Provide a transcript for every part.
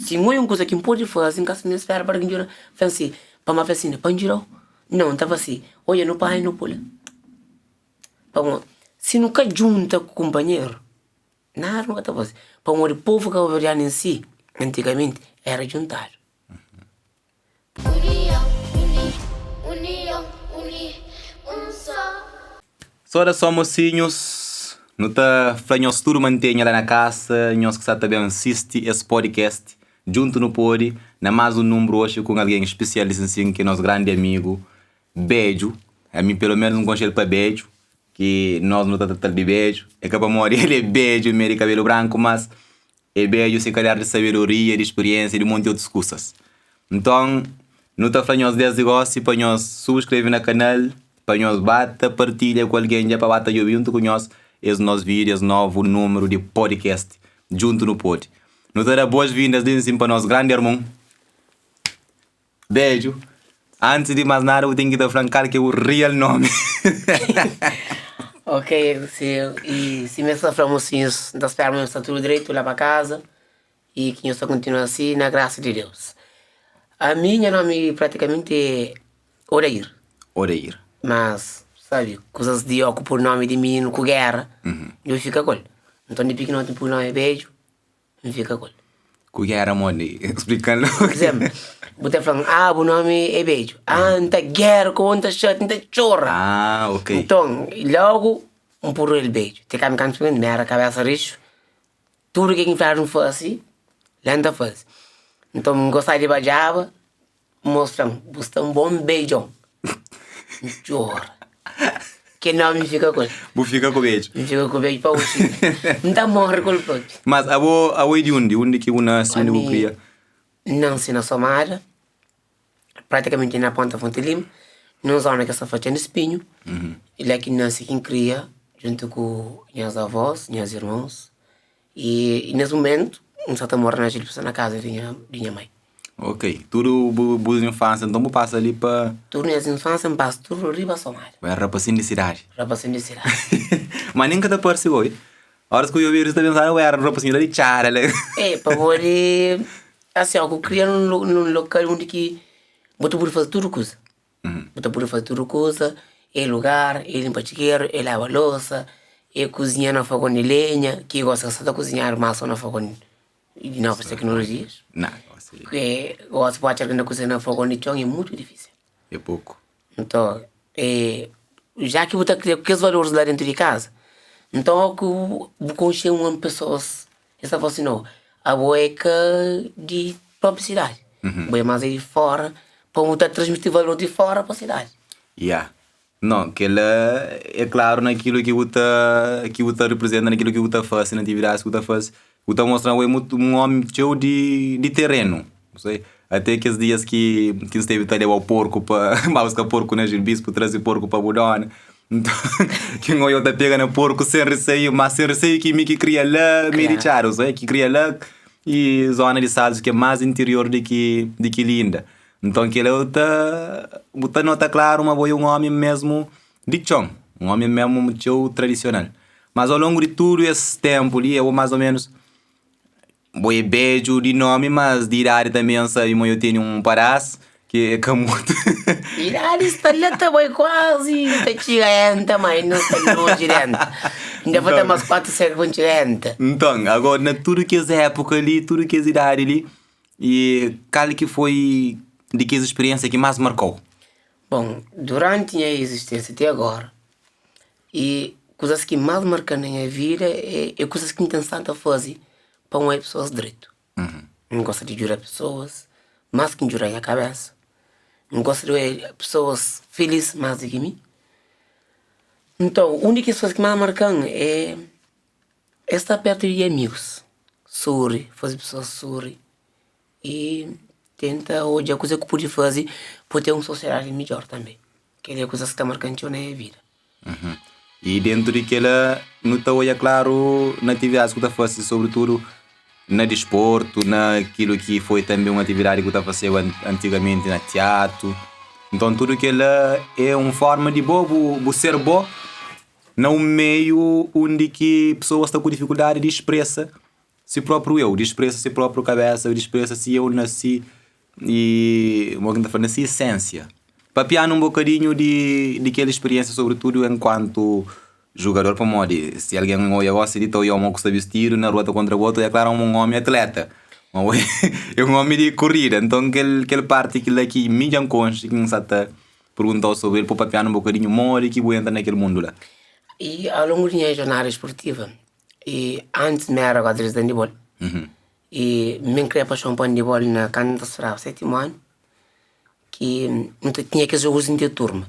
Si N oia un kuza ki N pode faze, N ka sta spera pa algen djuda-m. Fla-m si, pa ma fla si, pa N djuda-u? Nau, N ta fla si, odja nu panha nu pula. Pamodi si nu ka djunta ku kunpanheru, nada nu ka ta faze. Pamodi povu kabuverdianu en si, antigamenti, éra djuntadu. Saudason mosinhus, nu ta fla nhos tudu mantenha la na kasa, nhos ki sa ta ben sisti es podcast Djuntu Nu Pode na más un nunbru oxi ku un algen spesial di Sinsin ki é nos grandi amigu Bedju, ami pelo menos N konxe-l pa Bedju ki nos nu ta trata-l di Bedju, é ka pamodi el é bedju mi é di kabelu branku mas É bedju si kalhar di sabedoria, di spiriénsia i di monti otus kusas. Nton, nu ta fla nhos désdi gósi pa nhos subskreve na kanal, pa nhos ba ta partilha ku algen dja pa ba ta djobe djuntu ku nhos es nos vídiu, es novu númeru di podcast Djuntu Nu Pode. Nu ta da boas-vindas li nsin pa nos grandi armun. Bedju, antis di mas nada bu ten ki ta fla-m kal ki é bu real nomi. Ok, si i si mi sta fla mosinhus, N ta spera ma nhos sta tudu dretu la pa kaza i ki nhos ta kontinua si na grasa di Deus. Ami nha nomi pratikamenti é Odair. Odair. Mas, sabi, kuzas di oku pur nomi di mininu ku géra, nhu fika ku el. Nton di pikinoti N pui nomi Bedju. N fika ku el. Ku ki era modi? Splika-m Pur izénplu, bu ta fla-m, ah, bu nómi é Bedju. Ah, N ta géra ku bo, N ta xati, N ta txora. Ah, ok. Nton, lógu N puru el Bedju. Te ka mi kantu mi éra kabésa rixu, tudu ke ki N fladu N fase, la N ta fase. Nton, N gostaba di badjaba. Mostra-m bu sta un bon bejon. N txora. Kel nomi N fika ku el. Bu fika ku beju? N fika ku beju pa oxi. N ta móre ku el propi. Mas abo, abo é di undi? Undi ki bu nase, undi bu kria? N nase na Somada, pratikamenti na Ponta Fonte Lima, nun zona ki sta Fatxan di Spinhu. E la ki N nase, ki N kria, djuntu ku nhas avós, nhas irmons. I nes mumentu N sa ta mora na Jilpsa na kaza di nha di nha mai. Ok, tudu bu bu infánsia nton bu pasa li pa. Tudu nhas infánsia N pasa tudu riba Somada. Bu éra rapasin di sidadi. Rapasin di sidadi. Ma nen ka ta parse ku oi. Óras ku obi ta pensa bu éra rapasin la di txada la. É, pamodi asi ó, ku kria nun lokal undi ki bu ta pode faze tudu kuza. Bu ta pode faze tudu kuza, é lugar, é linpa txikeru, é laba losa, é kuzinha na fogon di lenha, ki gosi ka sa ta kuzinhadu mas so na fogon di novas teknolojias. Ke gosi bu atxa algen ta kuzinha na fogon di txon é mutu difisil. É poku. Nton, é ja ki bu ta kria ku kes valoris la dentu di kaza, nton o ku bu konxe un pesoas Es ta fla si, No, abo é ka di própi sidadi, bo é más é di fóra, pa bu ta transmiti valor di fóra pa sidadi. Ya. No, kel-la é klaru na kilu ki bu ta ki bu ta riprizenta, na kilu ki bu ta fase, na atividadis ki bu ta fase. Bu ta mostra ma bo é mutu un ómi txeu di di terenu, bu sabe. Até kes dias ki ki N stebe ta leba porku pa ba buska porku na Gil Bispu, traze porku pa bu dóna. Nton, ki N odja ta pega na porku sen riseiu, má sen riseiu ki mi ki kria la, mi di Txadu, sabe, ki kria la i zona di Salzu ki é más interior di ki di ki li inda. Nton kel-la bu ta bu ta nota klaru ma bo é un ómi mésmu di txon, un ómi mésmu txeu tradisional. Mas au longu di tudu es ténpu li, abo más ô ménus Bo é bedju di nomi, mas di idadi tanbe N sabe ma yo tene un padás ki é ka mutu. Idadi sta la ta bai kuazi ta txiga enta, ma inda sta lonji di enta. Inda falta mas 4 sékulu pa N txiga enta. Nton, agora na tudu kes épuka li, tudu kes idadi li, i kal ki foi di kes spiriénsia ki más marka-u? Bon, duranti nha izisténsia ti agora, I kuzas ki más marka-m na nha vida é kuzas ki N ten stadu ta faze pa N odja pesoas dretu. N gosta di djuda pesoas más ki N djuda nha kabésa. N gosta di odja pesoas filís más di ki mi. Nton, un di kes kuza ki más marka-m é é sta pértu di amigus, suri, faze pesoas suri i tenta odja kuzê ki pode faze pa ten un sosiedadi midjór tanbê. Kel-li é kuzas ki ta marka-m txeu na nha vida. I dentu di kel-la nu ta odja klaru na atividadis ku ta fase, sobritudu na disportu, na kilu ki foi tanbe un atividadi ku ta faseba antigamenti na tiatu. Nton tudu kel-la é un forma di bo bu ser bo na un meiu undi ki pesoas sta ku difikuldadi di spresa. si própriu eu, dispresa si própriu kabésa, dispresa si eu na si i mo ki N ta fla, na si esénsia. Papia-nu un bokadinhu di di kel spiriénsia sobritudu enkuantu jugador pamodi si algen odja gosi di ta odja mo ku sta bistidu na rua ta kontra bo ta odja klaru ma un omi atleta ma bo é un omi di korida nton kel kel parti ki la ki mi dja N konxe ki N sa ta perguntau sobri el pa papia-nu un bokadinhu modi ki bu entra na kel mundu la. I au longu di nha jornada sportiva i antis mi era guarda-redi di andibol i mi N kria paxon pa andibol na kantu N ta studaba setimu anu ki N ta tinha kes jogus interturma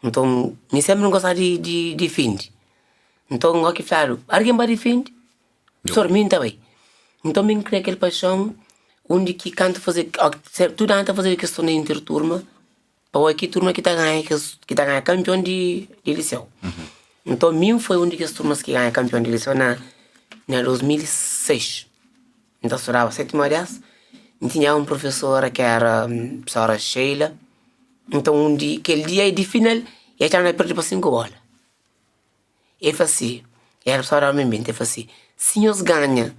nton mi senpri N gostaba di di difindi nton oki fladu algen ba difindi profesor mi N ta bai nton mi N kria kel paxon undi ki kantu faze tudu anu ta fazedu kes torneiu interturma Pa oi ki turma ki ta ganha kes ki ta ganha kanpion di di liseu. Nton mi N foi un di kes turmas ki ganha kanpion di liseu na na 2006. N ta studaba sétimu a des, N tinha un profesora ki éra profesora Sheila. Nton un di kel dia di final e atxa-nu na perde pa sinku bola. E fla si, éra profesora di meio anbienti, e fla si, si nhos ganha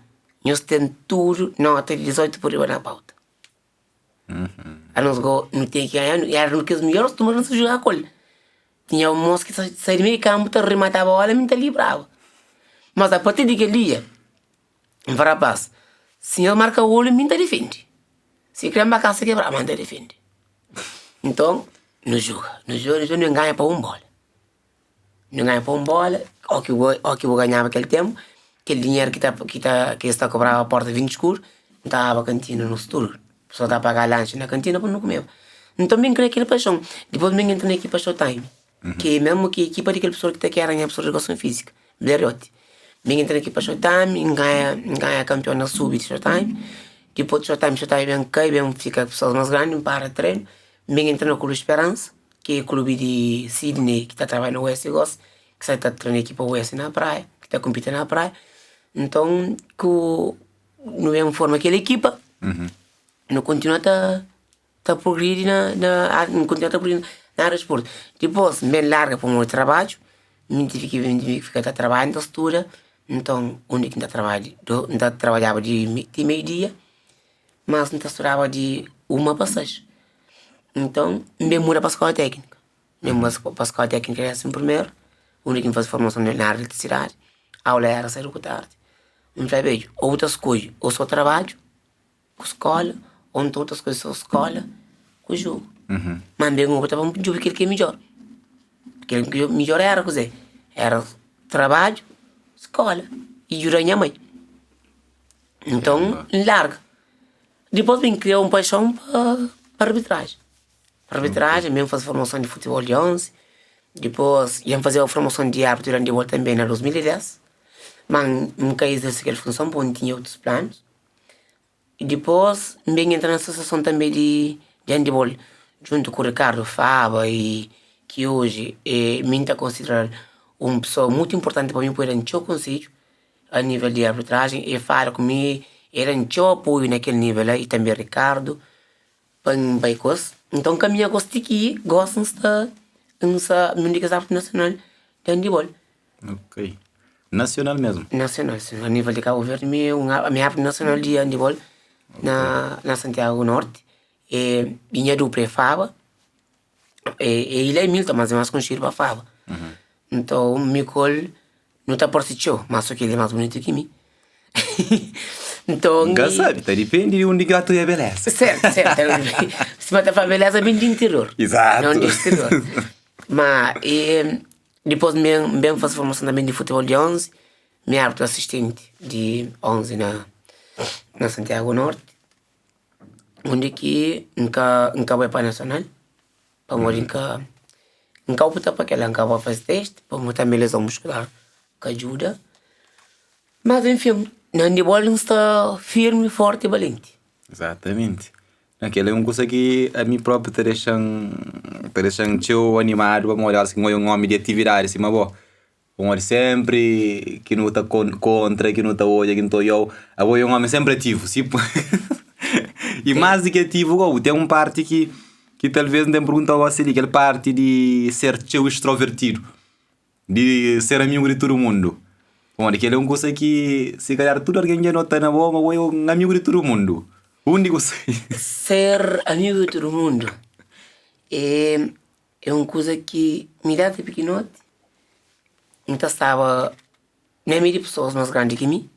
nhos ten tudu nota di 18 pa riba na pauta. Anos go nu ten ki ganha, era un di kes midjoris turma ki nu ta juga ku el. Tinha un mos ki sai di meiu kanpu ta rimataba bola mi ta libraba. Mas apartir di kel dia, N fla rapaz, si nhos marka golu mi ta difindi, si kre N ba kasa kebra ma N ta difindi. Nton nu juga, nu juga, nu juga nu ganha pa un bola. Nu ganha pa un bola, óki bu óki bu ganhaba kel ténpu, kel dinheru ki ta ki ta ki es ta kobraba porta 20 skudu, nu ta baba kantina nos tudu, pesoas ta paga lanxi na kantina pa nu kumeba. Nton mi N kria kel paixon. Dipôs mi N entra na ekipa Showtime, ki é mésmu ki ekipa di kel pesoa ki ta ki éra nha profesor di edukason fízika, Bleriotti. Mi N entra na ekipa Showtime, N ganha N ganha kanpion na sub di Showtime. Dipôs di Showtime, Showtime ben kai, ben fika pesoas más grandi, N para trenu, mi N entra na Klu Speransa. Ki é klubi di Sydney ki ta trabadja na West gosi, ki sa ta trena ekipa West na Praia, ki ta konpiti na Praia. Nton ku nu ben forma kel ekipa, nu kontinua ta ta progridi na na nu kontinua ta progridi na área di sportu. Dipôs N ben larga pamodi trabadju, mi N tive ki N tive ki fika ta trabadja, N ta studa, nton undi ki N ta trabadja N ta trabadjaba di ti meiu dia, mas N ta studaba di uma pa seis. Nton, N ben muda pa skóla téknika. N ben muda pa skóla téknika désimu primeru, undi ki N faze formason na ária di eletrisidadi. Aula éra sédu ku tardi. N fla, bedju, ô bu ta skodje ô sô trabadju ku skóla, ô nton bu ta skodje sô skóla ku jogu. Má N ben opta pa N djobe kel ki é midjór. Kel ki é midjór éra kuzê? Éra trabadju, skóla i djuda nha mai. Nton, N larga. Dipôs mi N kria un paixon pa arbitrajen. Arbitrajen, mi N faze formason di futibol di 11, dipôs dja N fazeba formason di árbitru di andibol tanbe na 2010, má N ka izerse kel funson pabia N tinha otus planus. Dipôs N ben entra na asosiason tanbe di andibol djuntu ku Ricardo Faba i ki oji mi N ta konsidera-l un pesoa mutu inportanti pa mi poi da-m txeu konsedju. A nível di arbitrajen e fala ku mi e da-m txeu apoiu na kel nível la i tanbe Ricardo pa N bai ku es. Nton kaminha ku es ti ki gosi N sta N sta un di kes árbitru nasional di andibol. Ok. Nasional mesmu? Nasional, sin. A nível di Kabu Verdi mi é un mi é árbitru nasional di andibol na na Santiagu Norti. E nha dupla é Faba e el é Milton mas é más konxedu pa Faba. Nton mi ku el Nu ta parse txeu, má sô ki el é más bunitu ki mi. Nton. N ka sabe, ta dipende di undi ki atu é beleza. Sertu, sertu. Sima ta fla, beleza ben di interior. Izatu. Não di exterior. Má, e dipôs N ben, N ben fase formason tanbe di futebol di 11, mi árbitru asistenti di 11 na na Santiago Norti, undi ki N ka, N ka bai pa nasional. Pamodi N ka N ka opta pa kela, N ka ba faze testi pamodi tanbe lezon muskular ka djuda. Mas enfin, na andibol N sta firmi, forti i balenti. Izatamenti. Na kel é un kusa ki ami propi ta dexa-m ta dexa-m txeu animadu pamodi óras ki N odja un ómi di atividadi sima bo, pamodi sénpri ki nu ta kontra, ki nu ta odja, ki nu ta odja-u, abo é un ómi sénpri ativu, si i más di ki ativu gó, bu ten un parti ki ki talvês N ten perguntau gósi li, kel parti di ser txeu extrovertidu, di ser amigu di tudu mundu. Pamodi kel-li é un kusa ki si kalhar tudu algen dja nota na bo ma bo é un amigu di tudu mundu. Undi ku sai? Ser amigu di tudu mundu é é un kuza ki mi désdi pikinoti N ta staba na meiu di pesoas más grandi ki mi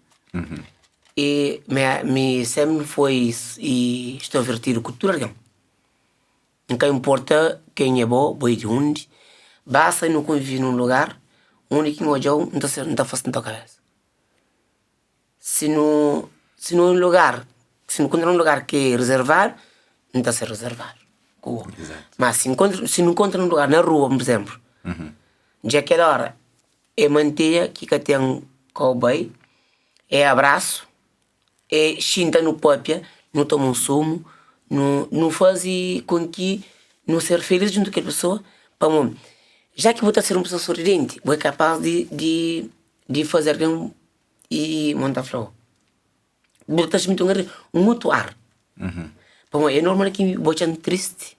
i mi sénpri foi extrovertidu ku tudu algen. N ka inporta ken é bo, bo é di undi, basta nu konvive nun lugar undi ki N odja-u N ta ser N ta fase N ta kabesa. Si nu si nu lugar si nu nkontra un lugar ki é rezervadu N ta ser rezervadu ku bo. Ma si nkontra si nu nkontra un lugar na rua pur izemplu, dja kel ora é manteia ki ka ten kau bai, é abrasu. É xinta nu papia, nu toma un sumu, nu nu faze kon ki nu ser felis djuntu ku kel pesoa, pamodi ja ki bu ta ser un pesoa sorridenti bu é kapas di di di faze algen i mon ta fla-u bu ta xinti un otu ar, pamodi é normal ki bu atxa-m tristi,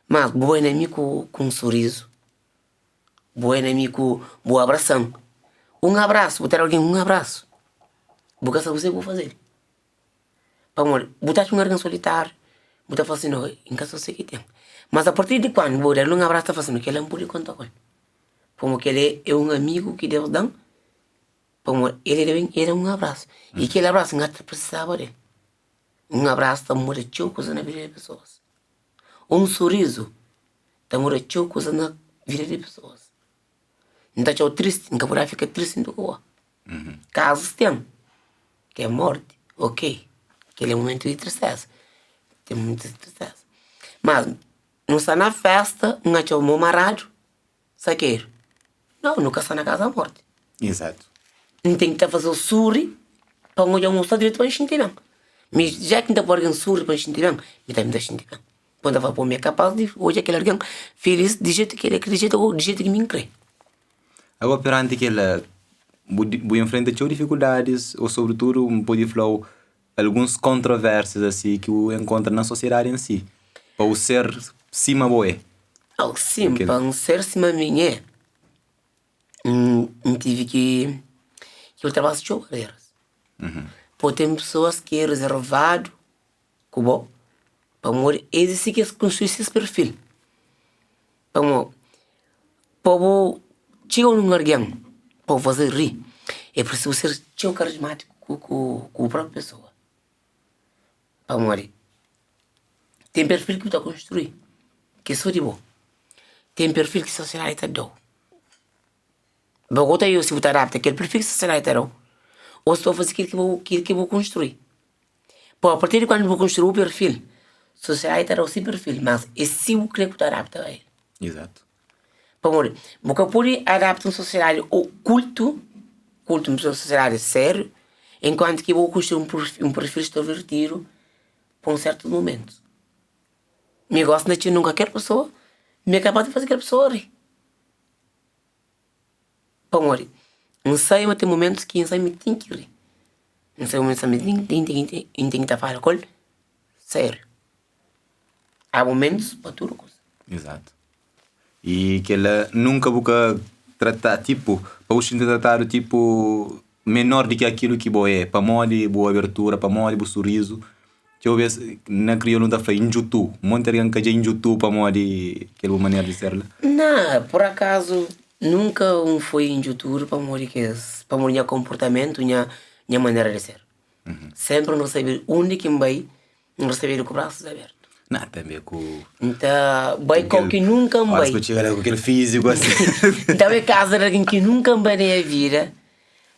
mas bu bai na mi ku ku un sorizu. Bu é na mi ku bu abrasa-m Un abrasu, bu ta da algen un abrasu Bu ka sabe kuzê ki bu faze-l Pamodi bu ta atxa un algen solitáriu Bu ta fla si no, N ka sabe kuzê ki ten Mas apartir di kuandu bu da-l un abrasu ta fla si no, kel-la N pode konta ku el Pamodi kel-la é un amigu ki Deus da-m Pamodi el da-m un abrasu I kel abrasu N ka ta prisizaba del Un abrasu ta muda txeu kuza na vida di pesoas Un surizu ta muda txeu kuza na vida di pesoas. N ta atxau tristi, N ka pode fika tristi nunka ku bo. Kazus ten, ten morti, ok, kel é mumentu di tristeza, ten mumentu di tristeza. Mas nu sta na festa, N atxau mo maradu, sakedu, nau, nu ka sta na kaza morti. Exato. N ten ki ta fazeu suri pa N odja un sta dretu pa N xinti ben. Mi ja ki N ta poi algen suri pa N xinti ben, mi tanbe N ta xinti ben. Poi ta fla, pô, mi é kapaz di odja kel algen filis di jetu ki el é, di jetu ki mi N kre. Agora peranti kel-la, bu bu infrenta txeu difikuldadis ô sobritudu N pode fla-u alguns kontrovérsias asi ki bu enkontra na sosiedadi en si, pa bu ser sima bo é. Oh, sim, pa N ser sima mi é, N tive ki ki ultrapasa txeu bareras. Pô, ten pesoas ki é rezervadu ku bo pamodi es é si ki es konstrui ses perfil pamodi pa bu txiga nun algen pa bu faze ri é prisizu ser txeu karismátiku ku ku bu propi pesoa pamodi ten perfil ki bu ta konstrui ki é so di bo ten perfil ki sosiedadi ta da-u bo ka ta si bu ta adapta kel perfil ki sosiedadi ta da-u ô si bu ta faze kel ki bu kel ki bu konstrui. Pô, a partir di kuandu bu konstrui bu perfil, sosiedadi ta da-u si perfil, mas é si bu kre ku ta adapta a el. Izatu. Pamodi bu ka pode adapta un sosiedadi ô kultu, kultu un sosiedadi sériu, enkuantu ki bu konstrui un perfil strovertidu pa un sertu mumentu. Mi gosi na txeu nunka kel pesoa, mi é kapaz di faze kel pesoa ri. Pamodi N sabe ma ten mumentus ki N sabe ma N ten ki ri, N sabe ma N ten N ten ki ta fala ku el sériu. Há mumentus pa tudu kuza. Izatu. I kel-la nunka bu ka trata tipo pa bu xinti tratadu tipo menor di ki akilu ki bo é pamodi bu abertura, pamodi bu surizu. Txeu bes na kriolu nu ta fla indjutu, monti algen ka dja indjutu pamodi kel bu manera di ser la? Na, pur akazu nunka un foi indjutudu pamodi kes, pamodi nha konportamentu, nha nha manera di ser. Senpri N resebedu undi ki N bai, N resebedu ku brasus abertu. Na, tanbe ku. N ta bai kau ki nunka N bai. Óras ku txiga la ku kel fíziku asi. N ta bai kaza di algen ki nunka N bai na nha vida,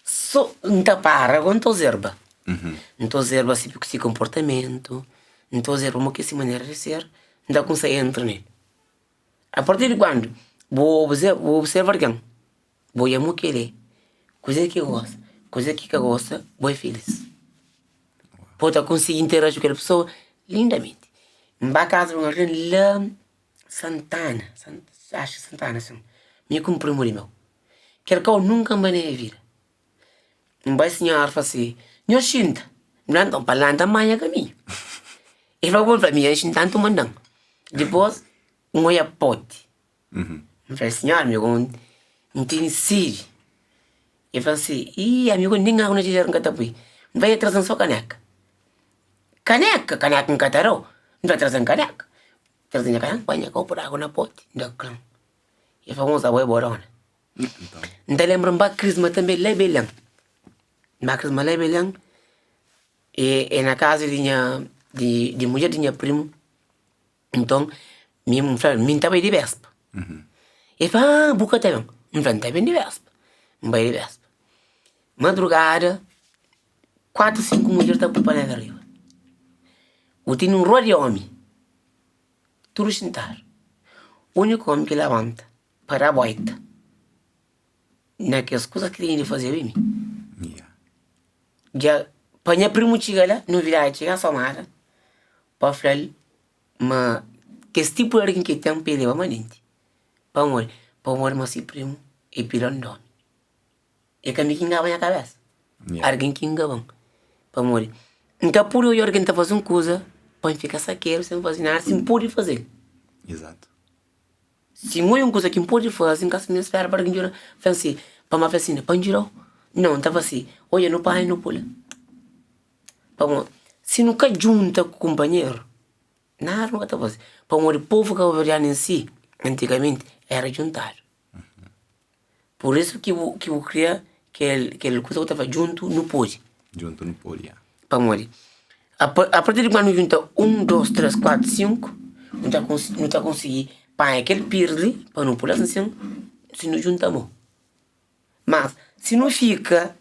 so N ta para, agora N ta ozerba. N ta ozerba si si konportamentu, N ta ozerba mo ki é si manera di ser, N ta kumsa entra nel. A partir di kuandu bu bu observa algen, bu odja mo ki el é, kuzê ki el gosta, kuzê ki el ka gosta, bo é filis. Bo ta konsigi interaji ku kel pesoa lindamenti. N ba kaza di un algen la Santana, axu Santana sin, mi ku un primu di meu. Kel kau nunka N bai na nha vida. N bai sinhora fla si, Nho xinta. N fla, Nton pa lanta manha kaminhu. El fla, Bo fla, mi N xinta nton mandan. Dipôs N oia poti. N fla, Sinhora mi N tene sedi. El fla si, Ih, ami ku nen agu na txidjeru N ka ta pui. N fla, E traze-m so kaneka. Kaneka? Kaneka N ka ta da-u. N fla, Traze-m kaneka. Traze nha kaneka, N poi nha kopu di agu na poti, N da klan. El fla, Moza, abo é bodona. N ta lenbra N ba krisma tanbe la Belen. N ba krisma la Belen, e é na kaza di nha di mudjer di nha primu. Nton, mi N fla, mi N ta bai di béspa. El fla, ah, bu ka ta ben. N fla, N ta ben di béspa. N bai di béspa. Madrugada, kuatu, sinku mudjer ta pui panela riba. Bu tene un rua di omi, tudu xintadu. Úniku omi ki labanta pa da bóita na kes kuza ki tene di faze ben mi. Dja pa nha primu txiga la, novidadi txiga Somada. Pa fla-l ma kes tipu di algen ki el ten pa el leba manenti. Pamodi? Pamodi ma se primu é pilon di omi. É ka mi ki ngaba nha kabesa, algen ki ngaba-m. Pamodi N ka pode odja algen ta faze un kuza pa N fika sakedu sen faze nada si N pode faze-l. Si N odja un kuza ki N pode faze, N ka sta spera pa algen djuda-m. Fla-m si, pamodi fla si, pa N djuda-u? Nau, N ta fla si, odja nu panha nu pula. Pamodi si nu ka djunta ku kunpanheru, nada nu ka ta faze. Pamodi povu kabuverdianu en si, antigamenti, éra djuntadu. Pur isu ki bu ki bu kria kel kel kuza ku ta fla djuntu nu pode. Djuntu nu pode, ya. Pamodi a partir di kuandu nu djunta un, dos, três, kuatru, sinku, nu ta nu ta konsigi panha kel pires li pa nu pô-l asin si nu djunta mô. Mas si nu fika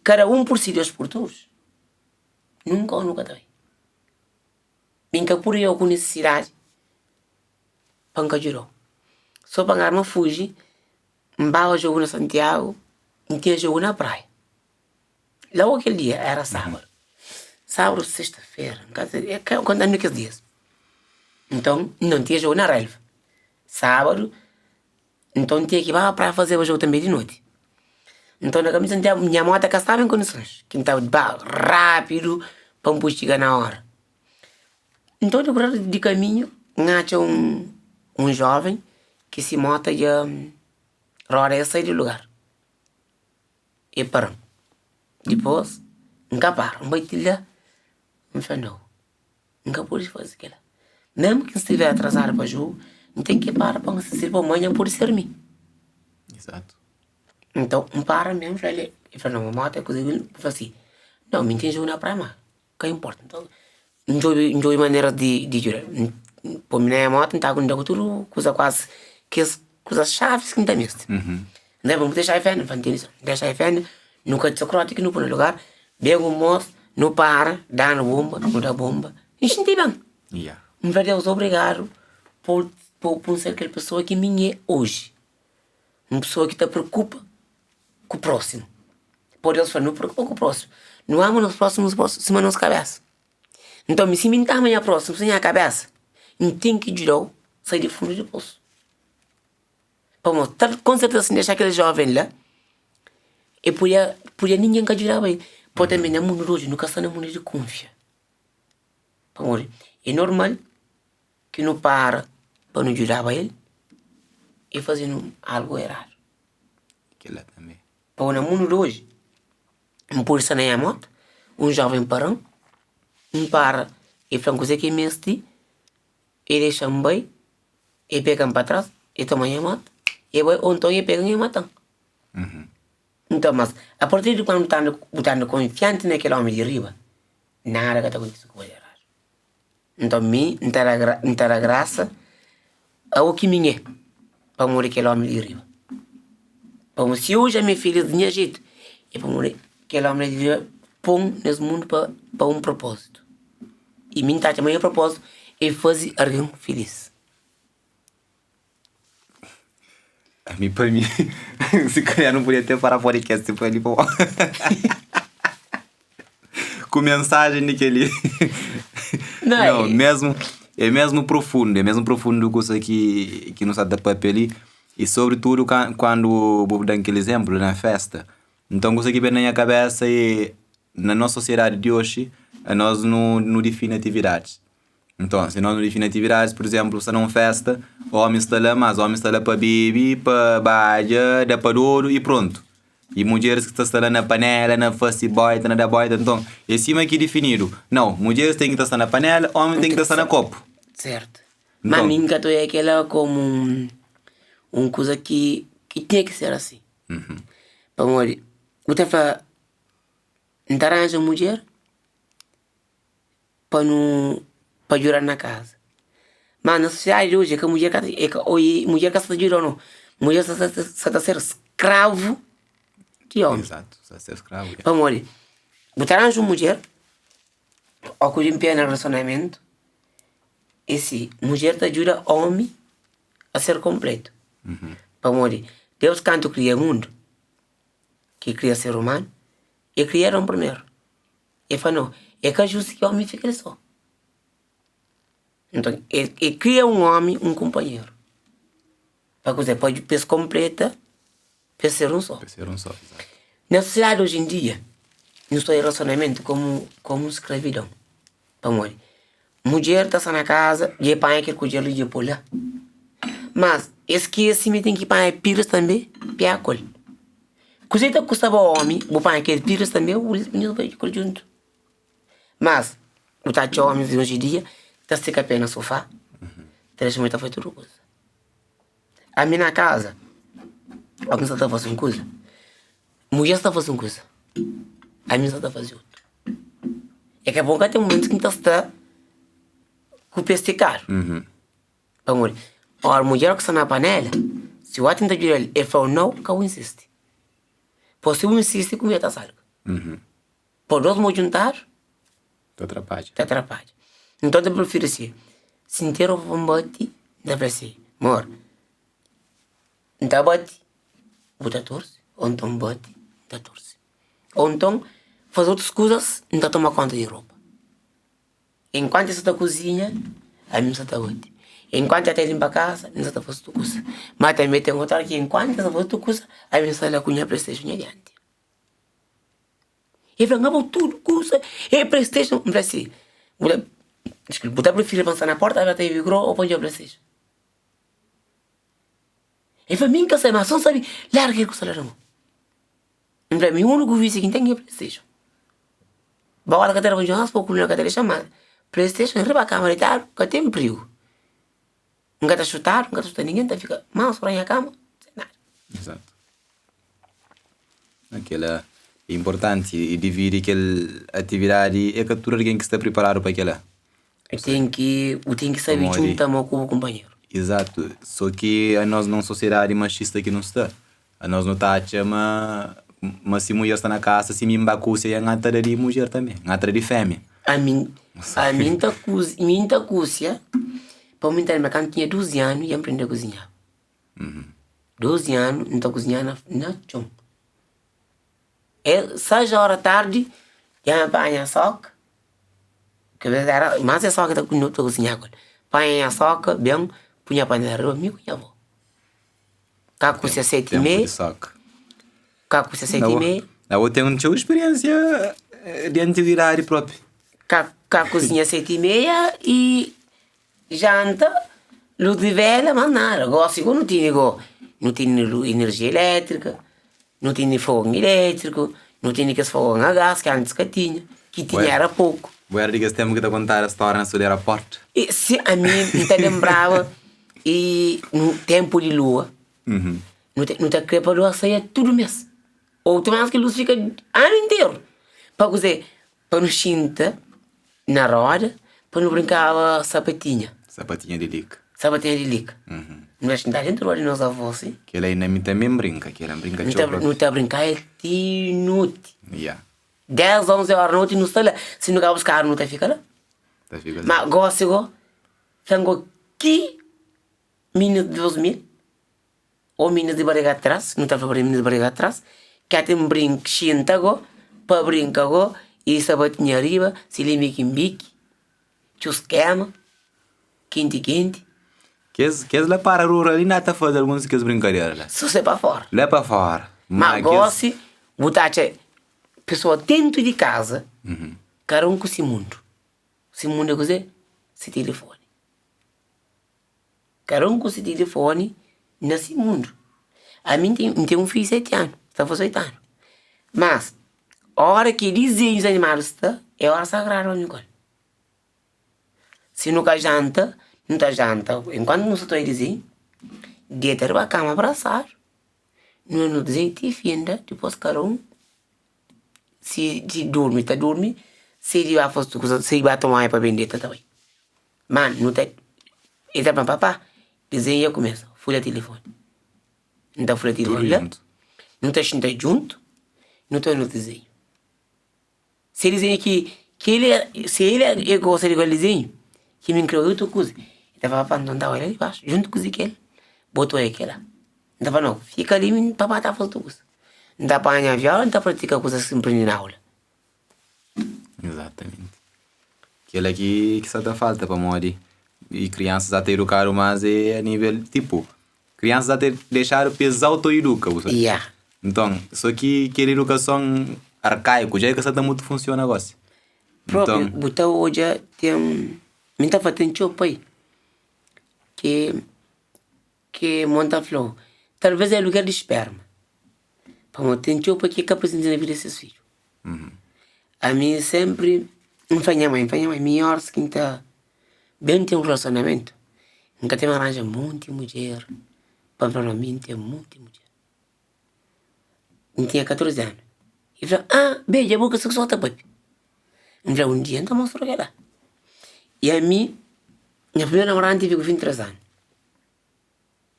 kada un pur si Deus pur todos, nunka nu ka ta bai. Mi N ka pudi oja ku nisisidadi pa N ka djudau. So pa N arma fuji, N baba jogu na Santiagu, N tinha jogu na praia. Logu kel dia era sábadu, sábadu sexta-fera, N ka sabe, kontadu kes dias. Nton, N tinha jogu na relva, sábadu. Nton tinha ki baba praia fazeba jogu tanbe di noti. Nton na kaminhu di Santiagu nha mota ka staba en kondisons ki N ta ba rapidu pa N pudi txiga na ora. Nton di kurar di kaminhu N atxa un joven ki si mota dja roda dja sai di lugar, e para-m. Dipôs N ka para, N bai ti la N fla nau. N ka pode faze kel-la. Mésmu ki N stiver atrazadu pa jogu, N ten ki para pa N sisti pa manhan pode ser mi. Izatu. Nton, N para mésmu, N fla-l, el fla, nau, modi ki N fla si, nau, mi N ten jogu na praia, má ka inporta. Nton, N djobe, N djobe manera di djuda-l. N pô-m na nha motu, N ta ku N da ku tudu kuza kuazi kes kuza xavis ki N ta meste. N fla, bu ten xavi fenda? N fla, N tene. N da xavi fenda, nu ka txeu kroti ki nu poi na lugar, ben un mos, nu para, danu bonba, nu da bonba, N xinti ben. N fla Deus obrigadu pur pur N ser kel pesoa ki mi é oji, un pesoa ki ta preokupa ku prósimu. Poi Deus fla, nu preokupa ku prósimu, nu ama nos prósimu sima nos kabésa. Nton, mi si mi N ta ama nha prósimu sima nha kabésa, N ten ki djuda-u sai di fundu di posu. Pamodi tal konserteza si N dexa kel joven la, e podia podia ningen ka djudaba el. Poi tanbe na mundu di oji nu ka sta na mundu di kunfia. Pamodi é normal ki nu para pa nu djudaba el, e faze-nu algu eradu. Kila tanbe. Pamodi na mundu di oji, N pode sta na nha moto, un joven para-m, N para, e fla-m kuzê ki e meste, e dexa-m bai. E pega-m pa tras, e toma nha moto, e bai, ô nton e pega-m e mata-m. Nton, mas a partir di kuandu bu ta bu ta anda konfianti na kel omi di riba, nada ka ta kontise ku bo di eradu. Nton mi, N ta da N ta da grasa a o ki mi é, pamodi kel omi di riba. Pamodi si oji ami é filis di nha jetu, é pamodi kel omi di riba pô-m nes mundu pa pa un propósitu. I mi N ta atxa ma nha propósitu é faze algen filis. Ami pa mi, si calhar não podia até parar podcast pa ali pa ku mensagem di kel-li. Não, Não, é- mesmo, é mesmo profundo, é mesmo profundo kusa ki ki nu sa ta papia li e sobretudo kandu bu da-m kel izénplu na festa. Nton kusa ki ben na nha kabesa é na nos sosiedadi di oxi anos nu difini atividadis. Nton, si nos nu difini atividadis, pur izénplu, sta na un fésta, ómis sta la, mas ómis sta la pa bebe, pa badja, da pa dodu i prontu. E mudjeris ki ta sta la na panela, na fase boita, na da boita. Nton, é sima ki difinidu. Nau, mudjeris ten ki ta sta na panela, omi ten ki ta sta na kopu. Sertu. Ma Nton. mi N ka ta oia kela komu un kuza ki ki tinha ki ser asi. Pamodi bu ta fla N ta ranja mudjer pa nu pa djuda na kaza. Ma na sosiedadi di oji é ka mudjer ka ta é ka oi mudjer ka sa ta djuda no, mudjer sa ta sa ta ser skravu di omi. Exato, sa ser skravu ya. Pamodi bu ta ranja un mudjer o ku di pé na relasionamentu é si, mudjer ta djuda omi a ser konpletu. Pamodi Deus kantu kria mundu, ki kria ser umanu, e kria Adon primeru. E fla no, é ka justu ki omi fika el so. Nton, e kria un omi un kunpanheru. Pa kuzê? Pa es konpleta, pa es ser un so. Pa es ser un so, izatu. Na sosiedadi oji en dia, nu sta oja relasionamentu komu komu skravidon. Pamodi? Mudjer ta sta na kaza, dja e panha kel kudjer li dja e pô la. Mas, e skese ma e ten ki panha piris tanbe pia ku el. Kuzê ta kusta ba omi bu panha kel piris tanbe bu bai ku el djuntu. Mas, bu ta atxa omis di oji dia ta stika pé na sofá, ta dexa mudjer ta faze tudu kuza. Ami na kaza, oki N sta ta faze un kuza, mudjer sta ta faze un kuza, ami N sta ta faze otu. É ka bon ka ten momentu ki N ta sta ku pé stikadu. Pamodi, ora mudjer ki sta na panela, si bu tenta djuda-l, el fla-u nau, ka bu insisti. Poi si bu insisti, kumida ta salga. Poi dos mô djuntadu, Ta atrapadja. Ta atrapadja. Nton, ta prifiri si, si N ten ropa pa N bati, N ta fla si, Amor, N ta bati, bu ta torse, ô nton N bati, N ta torse. Ô nton, faze otus kuzas, N ta toma konta di ropa. Enkuantu el sta ta kuzinha, ami N sta ta bati. Enkuantu el ta linpa kasa, N sta ta faze otu kuza. Ma tanbe ten otu óra ki enkuantu el sta faze otu kuza, ami N sta la ku nha playstation nha dianti. El fla, N tudu kuza, e playstation. N fla si, bu ta diskulpa, bu ta prifiri pa N sta na porta ta bebe gro ô pa N djobe playstation? El fla, mi N ka sabe, ma so N sabe larga kel kuza la na mon. N fla, mi úniku vísiu ki N ten é playstation. Bola ka ta da pa djoga, pa kuluna ka ta dexa, ma playstation riba kama detadu ka ten prigu. N ka ta xutadu, N ka ta xuta ningen, N ta fika mansu na nha kama sen nada. Exato. Kela é inportanti i dividi kel atividadi é ka tudu algen ki sta priparadu pa kela. Bu ten ki, bu ten ki sabe djunta mo ku bu kunpanheru. Exato. So ki anos na un sosiedadi maxista ki nu sta, anos nu ta atxa ma ma si mudjer sta na kasa si mi N ba kusia N ta da di mudjer tanbe, N ta da di femia. Ami, ami N ta kuzi, mi N ta kusia pa mi ta lenbra kantu tinha 12 anu dja N prende kuzinha. 12 anu N ta kuzinha na na txon. É 6 ora tardi dja N panha soka, kel bes era mas é soka ki no ta kuzinha ku el. Panha nha soka ben pui nha panela riba mi ku nha avó. Ka kusia 7 y meia, ka kusia 7 y meia. Abo ten txeu spiriensia di antiguidadi propi. Ka ka kuzinha 7 y meia y janta, lus di vela, mas nada. Gosi go nu tene go, nu tene enerjia elétrika, nu tene fogu elétriku, nu tene kes fogu a gás ki antis ka tinha, ki tinha era poku. Bu era di kes ténpu ki ta kontada stória na sodera pórta? E si, ami N ta lenbraba e no ténpu di lua, nu ta nu ta kre pa lua saia tudu mês, ô tu más ki lus fika anu interu. Pa kuzê? Pa nu xinta na roda pa nu brinkaba sapatinha. Sapatinha di lika. Sapatinha di lika. Nu ta xinta dentu roda di nos avó si. Kel-la inda mi tanbe N brinka, kel-la N brinka txeu propi. Nu ta brinka el ti noti. Ya. 10, 11 óra noti nu sta la. Si nu ka buskadu nu ta fika la. Ta fika la. Ma gósi gó, fla-m gó ki minis di 2000 ô minis di bariga tras, nu ta fla minis di bariga tras, ki ate N brinka, xinta gó pa brinka gó i sabatinha riba, si limiki-mbiki, txuskema, kenti-kenti. Kes, kes la para rural inda ta faze alguns di kes brinkadera la. So se pa fora. La pa fora. Ma gosi bu ta atxa pesoa dentu di kaza, kada un ku si mundu. Si mundu é kuzê? Si tilifoni. Kada un ku si tilifoni na si mundu. Ami N ten un fidju di seti anu. Ta faze 8 anu. Mas, ora ki dizenhus animadu sta, é ora sagradu pa mi ku el. Si nu ka janta, nu ta janta enkuantu nu sta ta oja dizenhu, deta riba kama abrasadu, nu oja dizenhu ti finda, dipôs kada un si di durmi ta durmi, si di ba fase kusa, si di ba toma banhu pa ben deta ta bai. Ma nu ta, el ta fla-m papa dizenhu dja kumesa, fulha tilifoni. N ta fulha tilifoni la, nu ta xinta djuntu, nu ta oja nos dizenhu. Se dizenhu ki ki el se el el gosta di kel dizenhu ki mi N kre otu kuza, el ta fla papa nton ta bai la dibaxu djuntu ku Ezekiel bo ta oja kila. N ta fla nau fika li mi papa ta faze otu kuza. N ta panha viola N ta pratika kuzas ki N prende na aula. Exatamente. Kela ki ki sa ta falta pamodi i kriansas sa ta edukadu mas é a nível tipo kriansas sa ta dexadu pa es autoeduka bu sabe. Yeah. Nton so ki kel edukason arkaiku dja ka sa ta mutu funsiona gosi. Propi Nton bu ta odja ten mi ta fla ten txeu pai ki ki mo N ta fla-u talvês é lugar di sperma pamodi ten txeu pai ki ka prezenti na vida di ses fidju. Ami sénpri N fla nha mai, N fla nha mai mi óras ki N ta ben ten un relasionamentu N ka ten aranja monti mudjer pa N fla no mi N ten monti mudjer. N tinha 14 anu El fla ah bedja bo ka sta so ta papia. N fla un dia N ta mostra-u kel-la. I ami nha primeru namorada N tevi ku 23 anu.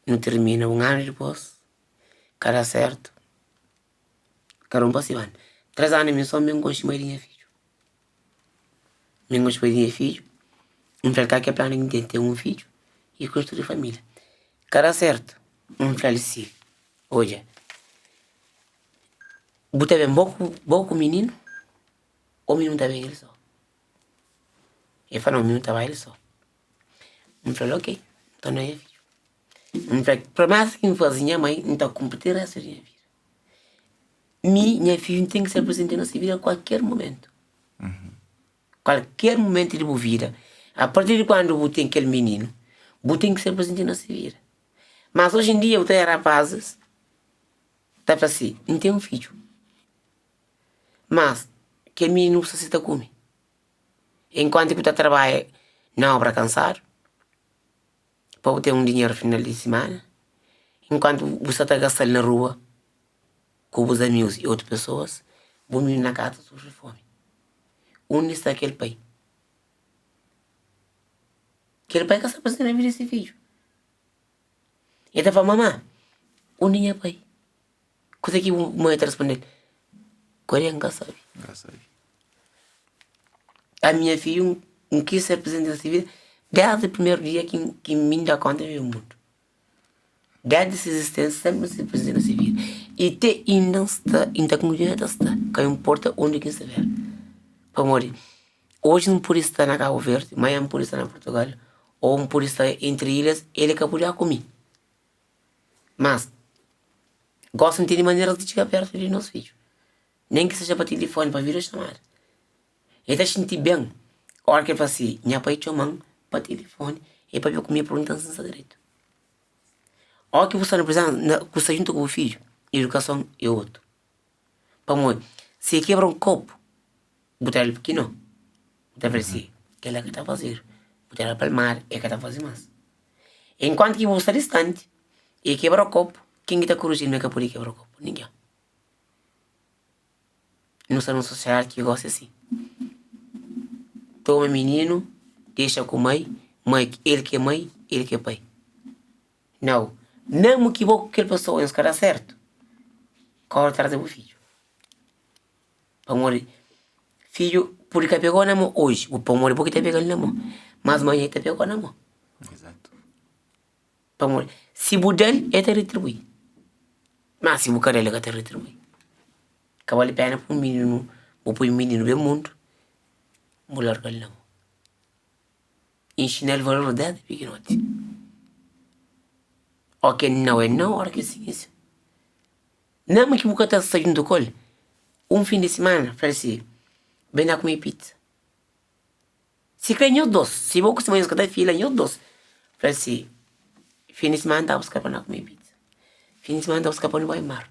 Nu tirmina un anu dipôs ka da sértu. Kada un pa si banda. 3 anu mi so mi N konxe mai di nha fidju. Mi N konxe pai di nha fidju, N fla-l kal ki é planu ki N ten, ten un fidju i konstrui família. Ka da sértu, N fla-l si, odja, bu ta ben bo ku bo ku mininu ô mininu ta ben el so? El fla, nau, mininu ta bai el so. N fla-l, ok, nton na nha fidju. N fla, promesa ki N faze nha mai, N ta kunpri ti réstu di nha vida. Mi, nha fidju, N ten ki ser prezenti na se vida a kualker momentu. Kualker momentu di bu vida, a partir di kuandu bu ten kel mininu, bu ten ki ser prezenti na se vida. Mas oji en dia bu ta odja rapazis ta fla si, N ten un fidju, mas kel mininu sta si ta kume, enkuantu ki bu ta trabadja na obra kansadu. Pa bu ten un dinheru final di simana, enkuantu bu sta ta gastal na rua ku bus amigus i otu pesoas, bu mininu na kasa ta sufri fomi. Undi sta kel pai? Kel pai ka sta presenti na vida di si fidju. El ta fla, Mamá, undi nha pai? Kuze ki bu mãe ta responde-l? Kore N ka sabe. N ka sabe. A minha fidju N kis ser prezenti na se vida desdi primeru dia ki ki mi N da konta mi mundu. Desdi se izistensia senpri N ser prezenti na se vida. I te inda N sta i N ta kontinua ta sta ka inporta undi ki N sta Pamodi oji N pudi sta na Kabu Verdi, manha N pudi sta na Purtugal o N pudi sta entri ilhas el ka pudi ba ku mi. Mas, gosi N tene maneras di txiga pertu di nos fidju, nen ki seja pa tilifoni, pa video xamada. El ta xinti ben ora ki el fla si, Nha pai txoma-m pa tilifoni, el papia ku mi, el pergunta-m si N sta dretu. Ora ki bu sta na prizon, na bu sta djuntu ku bu fidju, idukason é otu. Pamodi, si el kebra un kopu, bu ta da-l ki no. Bu ta fla si, kel-la ka ta fazedu. Bu ta da-l palmada, el ka ta faze más. Enkuantu ki bu sta distanti, e kebra kopu, ken ki ta koriji-l ma el ka pode kebra kopu? Ningen. Nu sta na un sosiedadi ki gosta si. Toma mininu, dexa ku mai, mai el ki é mai, el ki é pai. Nau, mesmu ki bo ku kel pesoa nhos ka da sertu, kóre tras di bu fidju. Pamodi fidju pode ka pega-u na mô oji, pamodi bo ki ta pega-l na mô, mas manha el ta pega-u na mô. Pamodi si bu da-l, el ta retribui, má si bu ka da-l, el ka ta retribui. Ka bali pena pui un mininu, bu pui un mininu ben mundu, bu larga-l na mô. Inxina-l valor desdi pikinoti. Óki é nau é nau, óki é sin é sin. Mesmu ki bu ka ta sta djuntu ku el, un fin di simana, fla-l si, Ben da kume pizza. Si kre nhos dos, si bo ku si mãe nhos ka ta fila, nhos dos. Fla-l si, Fin di simana N ta buska pa no kume pizza. Fin di simana N ta buska pa no bai mar.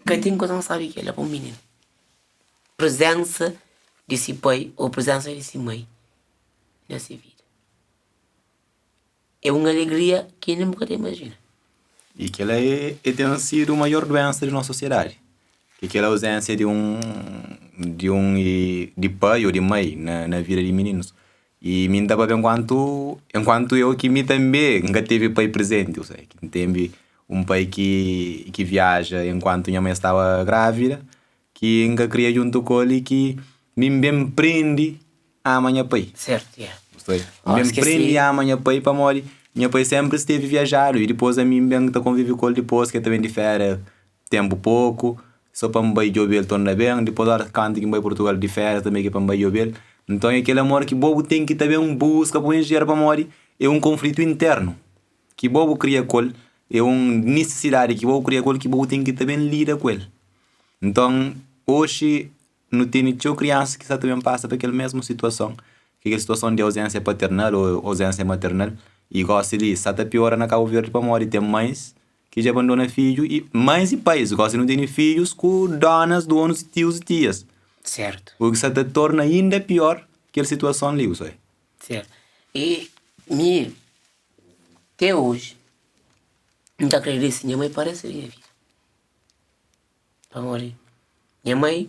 Ka ten kuza más sábi ki kel-la pa un mininu. Prezénsa di si pai ô prezénsa di si mai na si vida. É un alegria ki nen bu ka ta imajina. I kel-la é é ten sidu maior duénsa di nos sosiedadi, ki kel auzénsia di un di un di pai ô di mai na na vida di mininus. I mi N ta papia enkuantu enkuantu eu ki mi tanbe N ka tevi pai prezenti, ou seja, ki N tevi un pai ki ki viaja enkuantu nha mai staba grávida, ki N ka kria djuntu ku el i ki mi N ben prende ama nha pai. Sertu, ya. N ben prende ama nha pai pamodi nha pai sénpri stevi viajadu i dipôs ami N ben ta konvive ku el dipôs ki el ta ben di féria ténpu poku sô pa N bai djobe el torna ben dipôs óras kantu ki N bai Purtugal di féria tanbê ki pa N bai djobe el nton é kel amor ki bo bu ten ki ta ben buska pa bu enxer pamodi é un konflitu internu ki bo bu kria ku el é un nisisidadi ki bo bu kria ku el ki bo bu ten ki ta ben lida ku el nton oxi Nu tene txeu kriansa ki sta ta ben pasa pa kel mesmu situason, ki é kel situason di auzénsia paternal ô auzénsia maternal. I gósi li sta ta piora na Kabu Verdi pamodi ten mãis ki dja bandona fidju i mãis i pais. Gósi nu tene fidjus ku dónas, donus, tius i tias. Sertu. U ki sta ta torna inda pior kel situason li, bu sabe. Sertu. I mi, te oji, N ta kredita si nha mãe parese di nha vida. Pamodi nha mai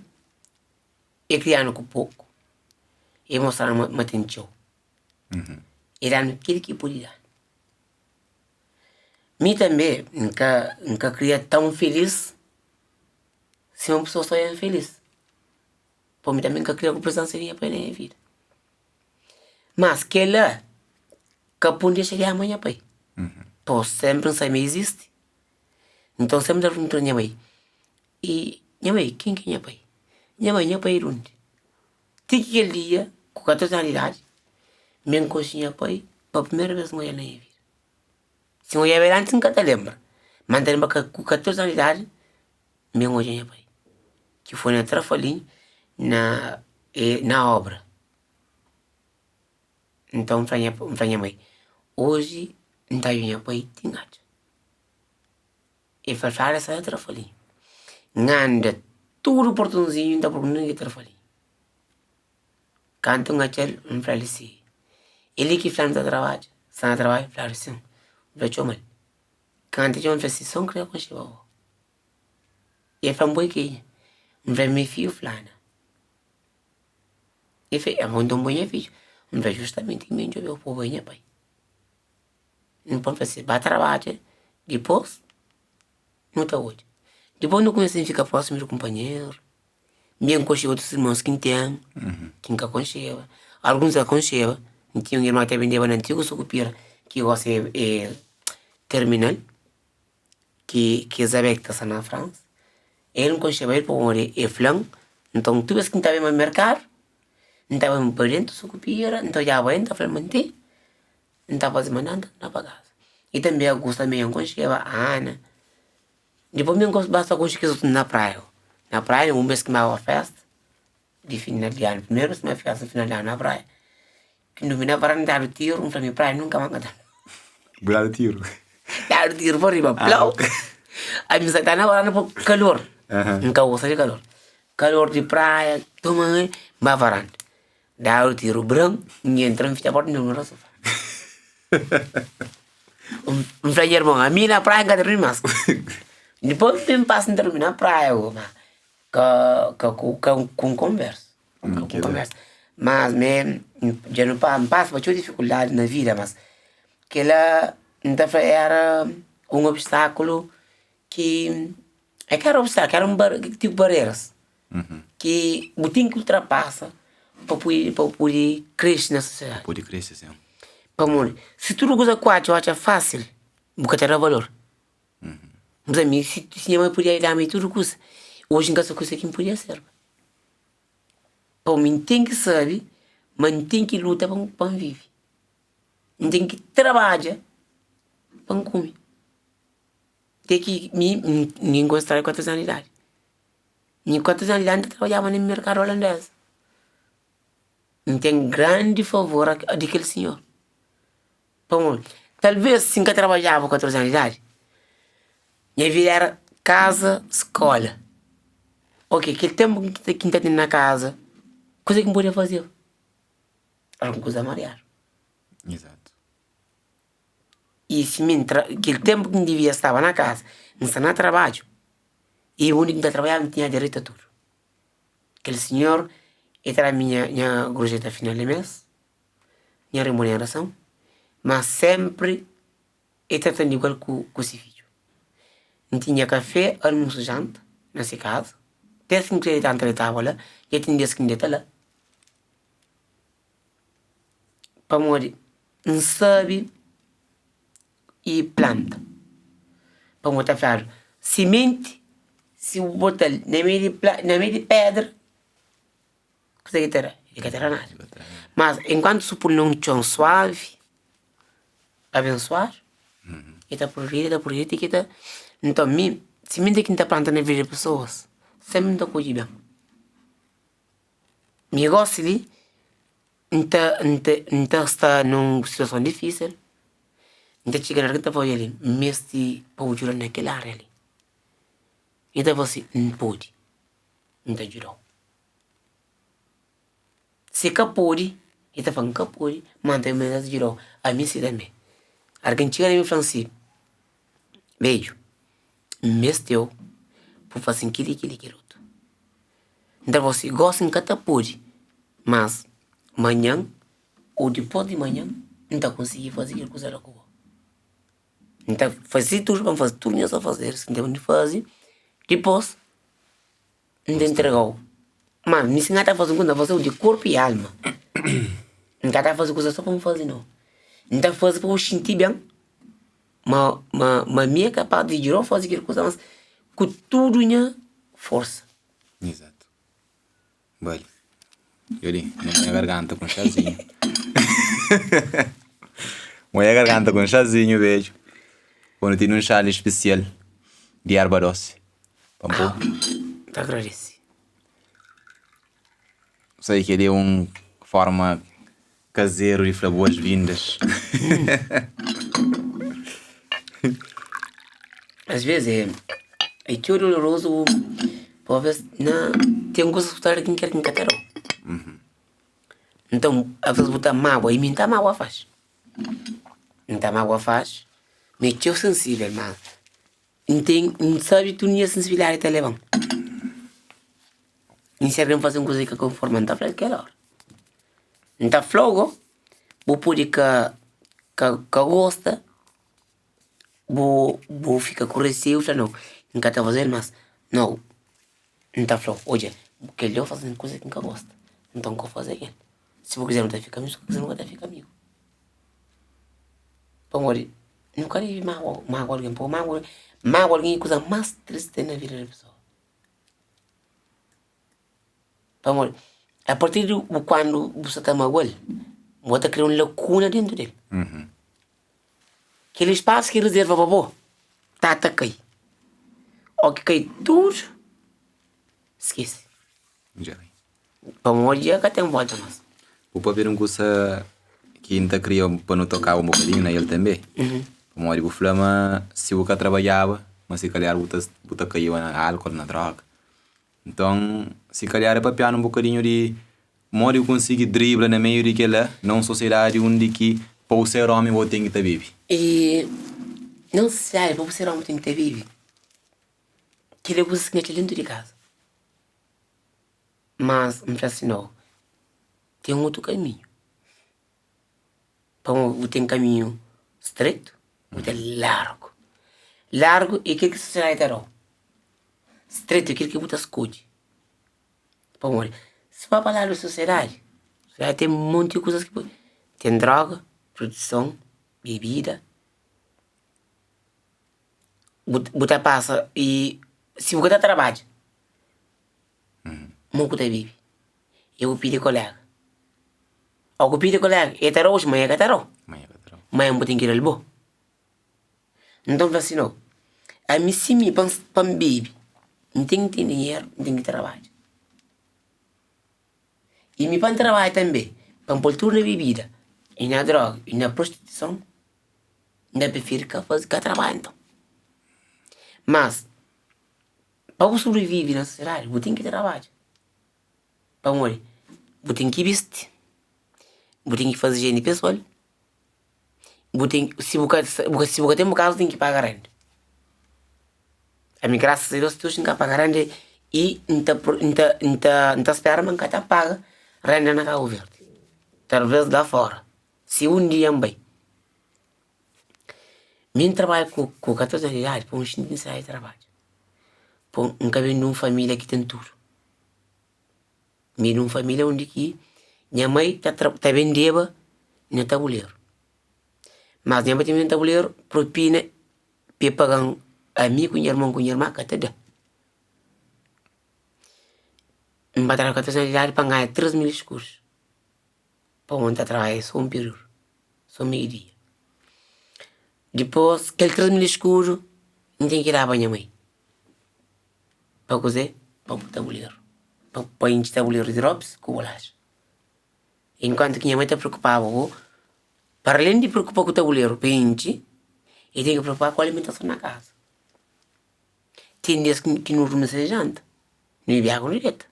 e kria-nu ku poku, e mostra-nu ma ten txeu. E da-nu kel ki pode da-nu. Mi tanbe N ka N ka kria tãu filis sima un pesoa sta ben filis. Pamodi mi tanbe N ka kria ku prezénsa di nha pai na nha vida. Mas kel-la ka pô-m dexa di ama nha pai. Pô sénpri N sabe ma el izisti. Nton sénpri N ta pergunta nha mai, i nha mai ken ki é nha pai? Nha mai, nha pai é di undi? Ti ki kel dia, ku 14 anu di idadi, mi N konxe nha pai pa primeru bes N odja-l na nha vida. Si N odjaba el antis N ka ta lenbra, ma N ta lenbra ku 14 anu di idadi mi N odja nha pai, ki foi na Trafalinhu na na obra. Nton N fla nha N fla nha mai, oji N ta odja nha pai ti N atxa. E fla fladu sta na Trafalinhu. N anda tudu portonzinhu N ta prokura nunde ki Trafalinhu. Kantu N atxa-l N fla-l si el li ki fla-m ta trabadja, sta na trabadju? Fladu sin. N fla txoma-l. Kantu el txoma-l N fla si so N kre konxe-ba bo. El fla-m bo é kenha? N fla mi é fidju flana. El fla abo nton bo é nha fidju? N fla justamenti mi N djobe-u pa bo é nha pai. Nton fla si, ba trabadja, dipôs nu ta odja. Dipôs nu kumesa fika prósimu di kunpanheru, mi N konxe otus irmons ki N ten, ki N ka konxeba, alguns N ka konxeba. N tinha un irman ki ta bendeba na antigu Sukupira, ki gosi é terminal, ki ki Elizabeth ta sta na Fransa. El N konxeba el pamodi el fla-m, nton tudu bes ki N ta ben pa merkadu, N ta ben pa dentu Sukupira, N ta odjaba el, N ta fla-l ma N ten. N ta faze mandanta N ta pa kaza. I tanbe Augusto tanbe nha konxeba Ana. Dipos mi N basta konxe kes otu na praia. Na praia un bes ki N baba festa di final di anu, primeru bes ki N bai festa di final di anu na praia, ki N durmi na varanda dadu tiru, N fla mi praia nunka mas N ka ta bai. Bu dadu tiru? Dadu tiru pa riba, plau! Ami N sa ta na varanda pa kalor, N ka gosta di kalor. Kalor di praia, toma N ba varanda. Dadu tiru bran, N entra N fitxa porta N durmi na sofa. N fla nha irmon, ami na praia N ka ta durmi mas. Dipôs N pasa N ta durmi na praia go, ma ka ka ku ka ku un konversa, ka ku konversa. Mas mi dja nu pa N pasa pa txeu difikuldadi na vida, mas kila N ta fla era un obstakulu ki é ka era obstakulu, era un tipo bareras. Ki bu ten ki ultrapasa pa pudi pa pudi krese na sosiedadi. Pudi krese, sin. Pamodi si tudu kuza ku atxa, bu atxa fásil, bu ka ta da valor. Mas ami, si si nha mai podia da-m tudu kuza, oji N ka sabe kuze ki N podia serba. Pamodi N ten ki sabe ma N ten ki luta pa N pa N vive. N ten ki trabadja pa N kume. Te ki mi N gosta di 4 anu di idadi. Mi ku 14 anu di idadi N ta trabadjaba na merkadu olandês. N ten grandi favor di kel sinhor. Pamodi? Talvês si N ka trabadjaba ku 14 anu di idadi, nha vida éra kaza, skóla. Ok, kel ténpu ki N ta ten na kaza, kuzê ki N podia fazeba? Algun kuza mariadu. Izatu. I si mi ntra, kel ténpu ki N divia staba na kaza, N sta na trabadju, i undi ki N ta trabadjaba N tinha direitu a tudu. Kel sinhor, e ta da-m nha nha gorjeta final di mês, nha remunerason, ma sénpri e trata-m di igual ku ku si fidju. N tinha kafé, almusu, janta na si kaza, des ki N krê deta N ta detaba la, dja ten dias ki N deta la. Pamodi N sabe i planta. Pamodi ta fladu simenti si bu bota-l na meiu di pla na meiu di pedra kuzê ki ta da? El ka ta da nada. Mas enkuantu si bu pô-l na un txon suavi, abensuadu, el ta produzi, el ta produzi ti ki ta. Nton mi, simenti ki N ta planta na vida di pesoas sénpri N ta kodje ben. Mi gosi li N ta N ta N ta sta nun situason difisil, N ta txiga na algen ta fla odja li N meste pa bu djuda-m na kel aria li. I ta fla si, N pode, N ta djuda-u. Si ka pode, i ta fla N ka pode, ma N ta ben ta djuda-u. Ami si tanbe. Algen txiga na mi fla-m si, Bedju, N meste-u pa bu fase-m kel-li, kel-li, kel otu. N ta fla si, gosi N ka ta pode, mas manhan ô dipôs di manhan N ta konsigi faze kel kuza la ku bo. N ta faze tudu pa N faze tudu nhas afazeris ki N ten di faze, dipôs N ta intrega-u. Ma mi si N ka ta faze un kuza, N ta faze-u di korpu i alma. N ka ta faze kuza so pa N faze nau. N ta faze pa bu xinti ben ma ma ma mi é kapaz di djuda-u faze kel kuza mas ku tudu nha forsa. Izatu. Bali. Yo li, nha nha garganta ku un xazinhu. Nha garganta ku un xazinhu bedju. Quando tene un xá li spesial di erba dosi. Pa N pô. Ta agradese. Sei kel-li é un forma kazeru di fla boas-vindas. Às vezes é é txeu dolorozu talvez na ten kuzas ku ta da ki N ker ki N ka ta da-u. Nton às vezes bu ta mágua i mi N ta mágua faxi. N ta mágua faxi, mi é txeu sensível ma N ten N sabe tudu nha sensibilidadi ta leba-m. I si algen faze un kuza ki ka konforma N ta fla-l kel óra. N ta fla-u go, bu pode ka ka ka gosta, bu bu fika ku reseiu fla nau N ka ta faze-l mas nau N ta fla-u odja kel-li bu faze un kuza ki N ka gosta nton ka bu faze kel. Si bu kizer nu ta fika amigu si bu ka kizer nu ka ta fika amigu. Pamodi nu ka debe mágua mágua algen pamodi mágua mágua algen é kuza más tristi ki ten na vida di pesoa. Pamodi a partir di kuandu bu sta ta magua-l bu ta kria un lakuna dentu del. Kel spasu ki rezerva pa bo ta ta kai. Ó ki kai tudu skese. Pamodi dja ka ten volta más. Bu pâpia di un kusa ki N ta kria pa nu tokaba un bokadinhu na el tanbê. Pamodi bu fla ma si bu ka trabadjaba, ma si kalhar bu ta bu ta kaiba na álkol, na droga. Nton, si kalhar é papianu un bokadinhu di modi bu konsigi dribla na meiu di kel-la na un sosiedadi undi ki pa bu ser ómi bo ten ki ta bebe. I na un sosiedadi pa bu ser ómi bu ten ki ta bebe, kel-la é kuzas ki N atxa dentu di kaza. Mas N fla si, nau, ten otu kaminhu. Pamodi bu ten kaminhu stretu, bu ten largu. Largu é kel ki sosiedadi ta da-u, stretu é kel ki bu ta skodje. Pamodi si bu ba pa ladu di sosiedadi, sosiedadi ten monti kuzas ki pode, ten droga, prostituison, bebida. Bu bu ta pasa i si bu ka ta trabadja, mo ku ta bibi? E bu pidi kolega. Ó ku pidi kolega, e ta da oji, manha ka ta da-u. Manha bu ten ki da-l bo. Nton fla si no, ami si mi pa N bibi, N ten ki ten dinheru, N ten ki trabadja. I mi pa N trabadja tanbe, pa N poi tudu na bibida, i na droga, i na prostituison, N ta prifiri ka faze, ka trabadja nton. Mas. Pa bu sobrevive na sosiedadi bu ten ki trabadja. Pamodi bu ten ki bisti, bu ten ki faze ijeni pesoal, bu ten si bu ka si bu ka ten bu kaza bu ten ki paga renda. Ami grasas a Deus ti oji N ka paga renda i N ta N ta N ta N ta spera ma N ka ta paga renda na Kabu Verdi, talves la fora si un dia N bai. Mi N trabadja ku ku 14 anu di idadi pa un xinti nisisidadi di trabadja, pa N ka ben di un familia ki ten tudu. Mi di un familia undi ki nha mai ta tra ta bendeba na tabuleru, mas nha mai ta bendeba na tabuleru propina pa e paga-m ami ku nha irmon ku nha irma ka ta da. N ba trabadja ku 14 anu di idadi pa N ganha 3 mil escudos. Pa un ta trabadja so un períodu, so meiu dia. Dipôs kel 3 mil escudo N ten ki daba nha mai. Pa kuzê? Pa bu tabuleru, pa pa intxi tabuleru di ropis ku bolaxa. Enkuantu ki nha mai ta preokupaba ku, para alén di preokupa ku tabuleru pa intxi, el ten ki preokupa ku alimentason na kaza. Ten dias ki nu durmi sen janta, nu bebi agu nu deta.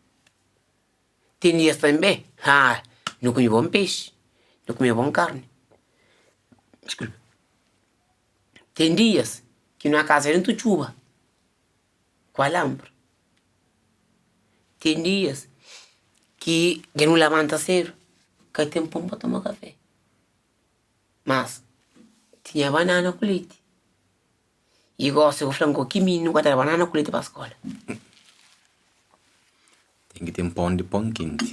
Ten dias tanbe, ha, nu kume bon pexi, nu kume bon karni. Diskulpa. Ten dias ki na kaza dentu txuba ku alanbri. Ten dias ki dja nu labanta sedu ka ten pon pa toma kafe, mas tinha banana ku leti. I gosi bu fla-m ku ki mininu ka ta da banana ku leti pa skola? Ten ki ten pon di pon kenti.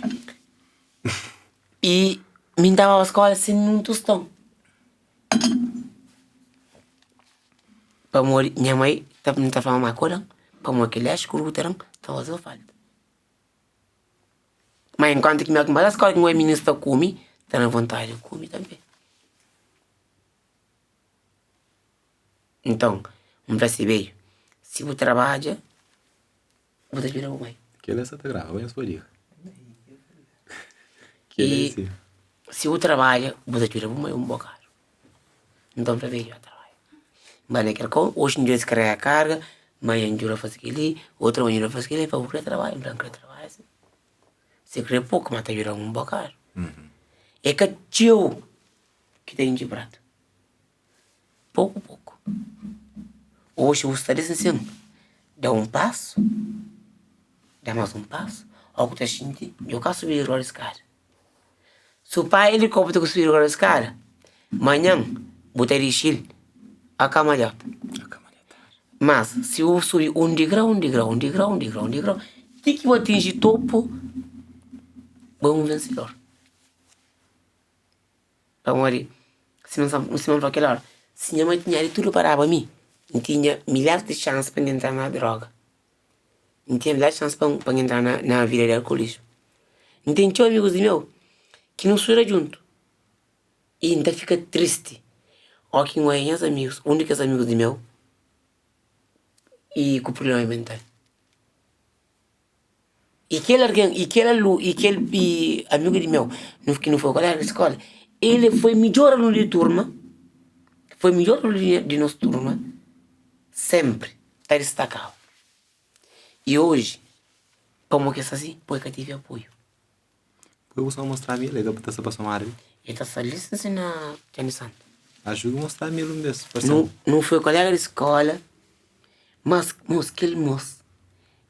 I mi N ta baba skola sen nun tuston. Pamodi nha mai ta N ta fla mamai kola-m pamodi kel lex ku bu ta da-m ta faze-u falta. Ma enkuantu ki mi ba na skola ki N oja mininus ta kume, ta da-m vontadi di kume tanbe. Nton, N fla si, Beijo, si bu trabadja, bu ta djuda bu mai. Kel-la sa ta grava, nhos pode ir. Kel-la I é si. si bu trabadja, bu ta djuda bu mai un bokadu. Nton, N fla, Beijo, ba trabadja. N bai na kel kau, oxi N djuda diskarega karga, manhan N djuda faze kel-li, otu manhan N djuda faze kel-li. El fla, Bu kre trabadja? N fla, N kre trabadja si. Si kre poku, ma ta djuda-m un bokadu. É ka txeu ki ta intxi pratu. Poku poku. Oxi bu sta li sin, da un pasu, da mas un pasu, o ku ta xinti dja bu ka subi riba di skada. Si bu pai elikópteru ku subi riba di skada, manhan bu ta dixi-l a kamalhota. Mas si bu subi un digrau, un digrau, un digrau, un digrau, un digrau, ti ki bu atinji topu, bu é un vensedor. Pamodi, sima N fla kel óra, si nha mai tinha di tudu pa daba mi, N tinha milharis di xansi pa N entra na droga, N tinha milharis di xansi pa N entra na vida di alkulismu. N ten txeu amigus di meu ki nu studa djuntu i N ta fika tristi óki N oja nhas amigus, un di kes amigus di meu i ku prubléma mental. I kel algen, i kel alu, i kel i amigu di meu nu ki nu foi kolega di skola, el foi midjor alunu di turma, foi midjor alunu di di nos turma, senpri ta distakaba. I oji, pamodi ki el sta si? Pabia el ka tevi apoiu. Poi bu sta mostra-m el, el ka ta sta pa somadu li. El ta sta li sin na Txani Santu. Ajuda mostra-m el un bes. Nu, nu foi kolega di skola, mas mos, kel mos,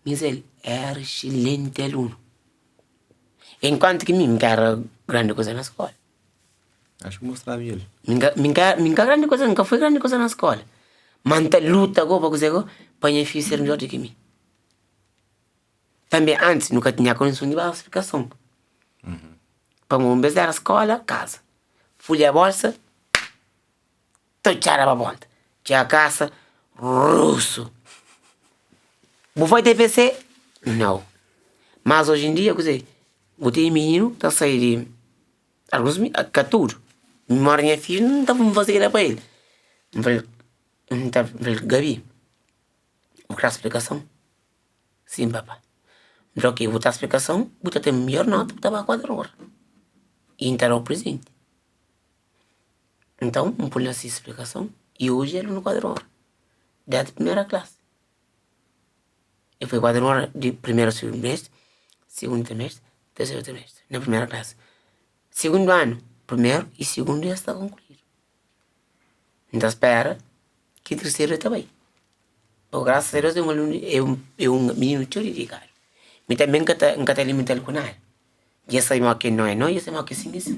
mis el éra exselenti alunu. Enkuantu ki mi, N ka éra grandi kuza na skola. Acho ki mostra-m el. Mi N ka, mi N ka, mi N ka grandi kuza, N ka foi grandi kuza na skola. Ma N ta luta go pa kuzê go, pa nha fidju ser midjor di ki mi. Tanbe antis nu ka tinha kondison di ba splikason. Pamodi un bes éra skola, kaza. Fulha bolsa, ta txada pa ponta. Txega kasa, rusu. Bu fai TPC? Nau. Mas oji en dia kuzê? Bu ten mininu ta sai di alguns ka tudu. Mi mora nha fidju N ta fase kila pa el. N fla-l, N ta fla-l, Gabi, bu kre splikason? Sim papa. N fla ok, bu ta splikason, bu ta ten midjor nota, bu ta ba kuadra ora. I N ta da-u prizenti. Nton, N pui-l na si splikason i oji el na kuadra ora, desdi primera klasi. E foi 4 ora di primeru trimestri, segundu trimestri, terseru trimestri na primeru klasi. Segundu anu, primeru i segundu dja sta konkluidu. N ta spera ki terseru el ta bai. Pô grasas a Deus é un alunu é un é un mininu txeu didikadu. Mi tanbe N ka ta N ka ta limita-l ku nada. Dja el sabe ma ki no é no, dja el sabe ma ki sin é sin.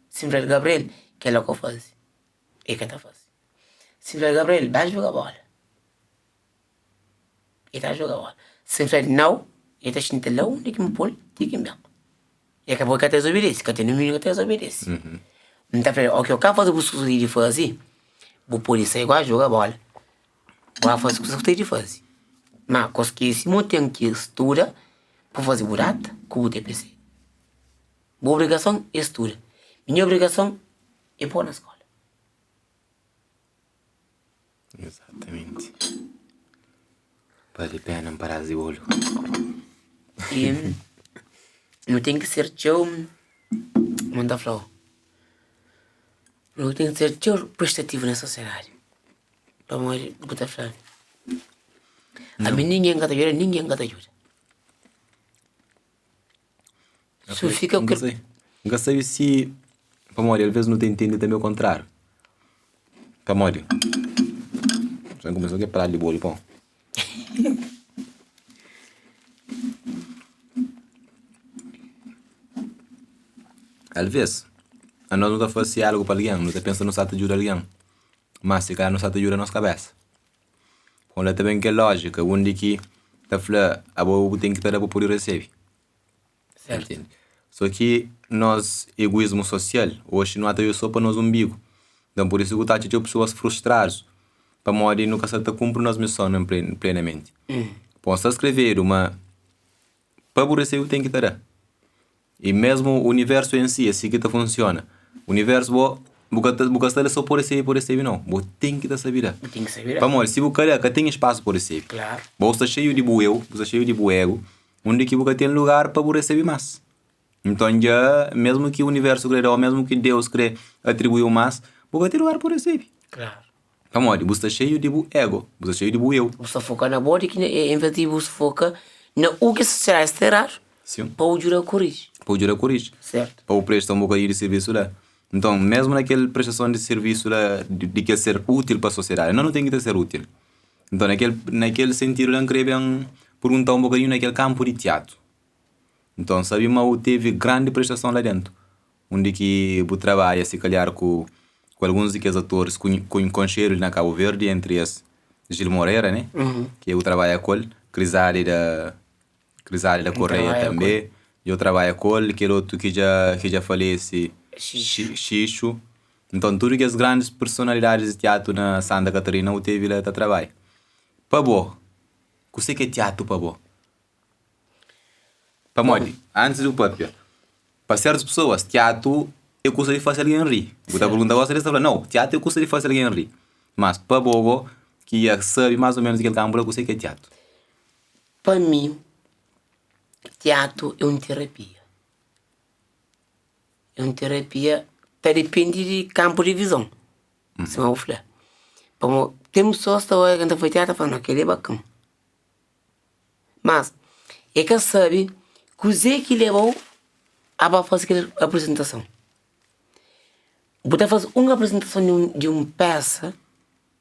Si N fla-l Gabriel, kel-la ka bu faze, el ka ta faze. Si N fla-l Gabriel, ba juga bóla, el ta juga bóla. Si N fla-l nau, el ta xinti la undi ki N pô-l ti ki N ben. El ka pode ka ta dizobidese, ka ten mininu ki ka ta dizobidese. N ta fla-l, ok, bu ka faze bu kusa di faze, bu pode sai ba juga bóla, ba faze kusa ki bu ten di faze. Ma ka skese ma bu ten ki studa pa faze bu data ku bu TPC. Bu obrigason é studa, nha obrigason é pô na skóla. Exatamente. Bale pena un padás di bolu. I nu ten ki ser txeu, kuma N ta fla-u? Nu ten ki ser txeu prestativu na sosiedadi. Pamodi bu ta fla, ami ningen ka ta djuda, ningen ka ta djuda. Su fika N ka sabe, N ka sabe si pamodi alvês nu ta intende tanbe okontráriu. Pamodi? Sa N kumesa ku kel pratu di bolu pon. Alvês anos nu ta fase algu pa algen, nu ta pensa nu sta ta djuda algen, má si kalhar nu sta ta djuda nos kabesa. Pon la ta ben kel lójika undi ki ta fla abo bu ten ki ta da pa pode resebe. Certo. Só ki nos egoísmu sosial oxi nu ata vive só pa nos unbigu. Nton pur isu ku ta atxa txeu pesoas frustradus pamodi nu ka sa ta kunpri nos mison en plenamenti. Bon, sta skrevedu ma pa bu resebe bu ten ki ta da. I mésmu universu en si é si ki ta funsiona. Universu bo bu ka ta bu ka sta la sô pa resebe pa resebe nau. Bu ten ki ta sabe da. Bu ten ki sabe da. Pamodi si bu ka da ka ten spasu pa resebe. Klaru. Bo sta xeiu di bu eu, bu sta xeiu di bu egu, undi ki bu ka ten lugar pa bu resebe más. Nton dja mésmu ki universu krê da-u, mésmu ki Deus krê atribui-u más, bu ka ten lugar pa bu resebe. Klaru. Pamodi bu sta xeiu di bu ego, bu sta xeiu di bu eu. Bu sta foka na bo di ki en vez di bu foka na u ki sta sta eradu Sim. pa u djuda koriji. Pa u djuda koriji. Sertu. Pa u presta un bokadinhu di sirvisu la. Nton, mesmu na kel prestason di sirvisu la di kel ser útil pa sosiedadi, no nu ten ki ta ser útil. Nton, na kel na kel sentidu la N kre ben perguntau un bokadinhu na kel kanpu di tiatu. Nton, sabi ma u tevi grandi prestason la dentu. Undi ki bu trabadja si kalhar ku ku alguns di kes atoris konxedu li na Kabu Verdi, entri es Gil Moreira ne, ki bu trabadja ku el, Crisálida Crisálida Correia tanbe, dja bu trabadja ku el, kel otu ki dja ki dja falese Xixu. Nton tudu kes grandis personalidadis di tiatu na Santa Catarina bu tevi la ta trabadja. Pa bo, kuse ki é tiatu pa bo? Pamodi, antis di bu papia, pa sertus pesoas tiatu é kusa di fase algen ri. Bu ta pergunta gosi, es ta fla, nau, tiatu é kusa di fase algen ri. Mas pa bo go, ki ya sabe más o ménus di kel kanpu la, kuse ki é tiatu? Pa mi, tiatu é un terapia. É un terapia, ta dipende di kanpu di vizon, sima bu fla. Pamodi ten pesoas ta odja ken ta fase tiatu ta fla, nau, kel-li é bakan. Mas, e ka sabe kuzê ki leba-u a ba faze kel aprizentason. Bu ta faze un aprizentason di un di un pésa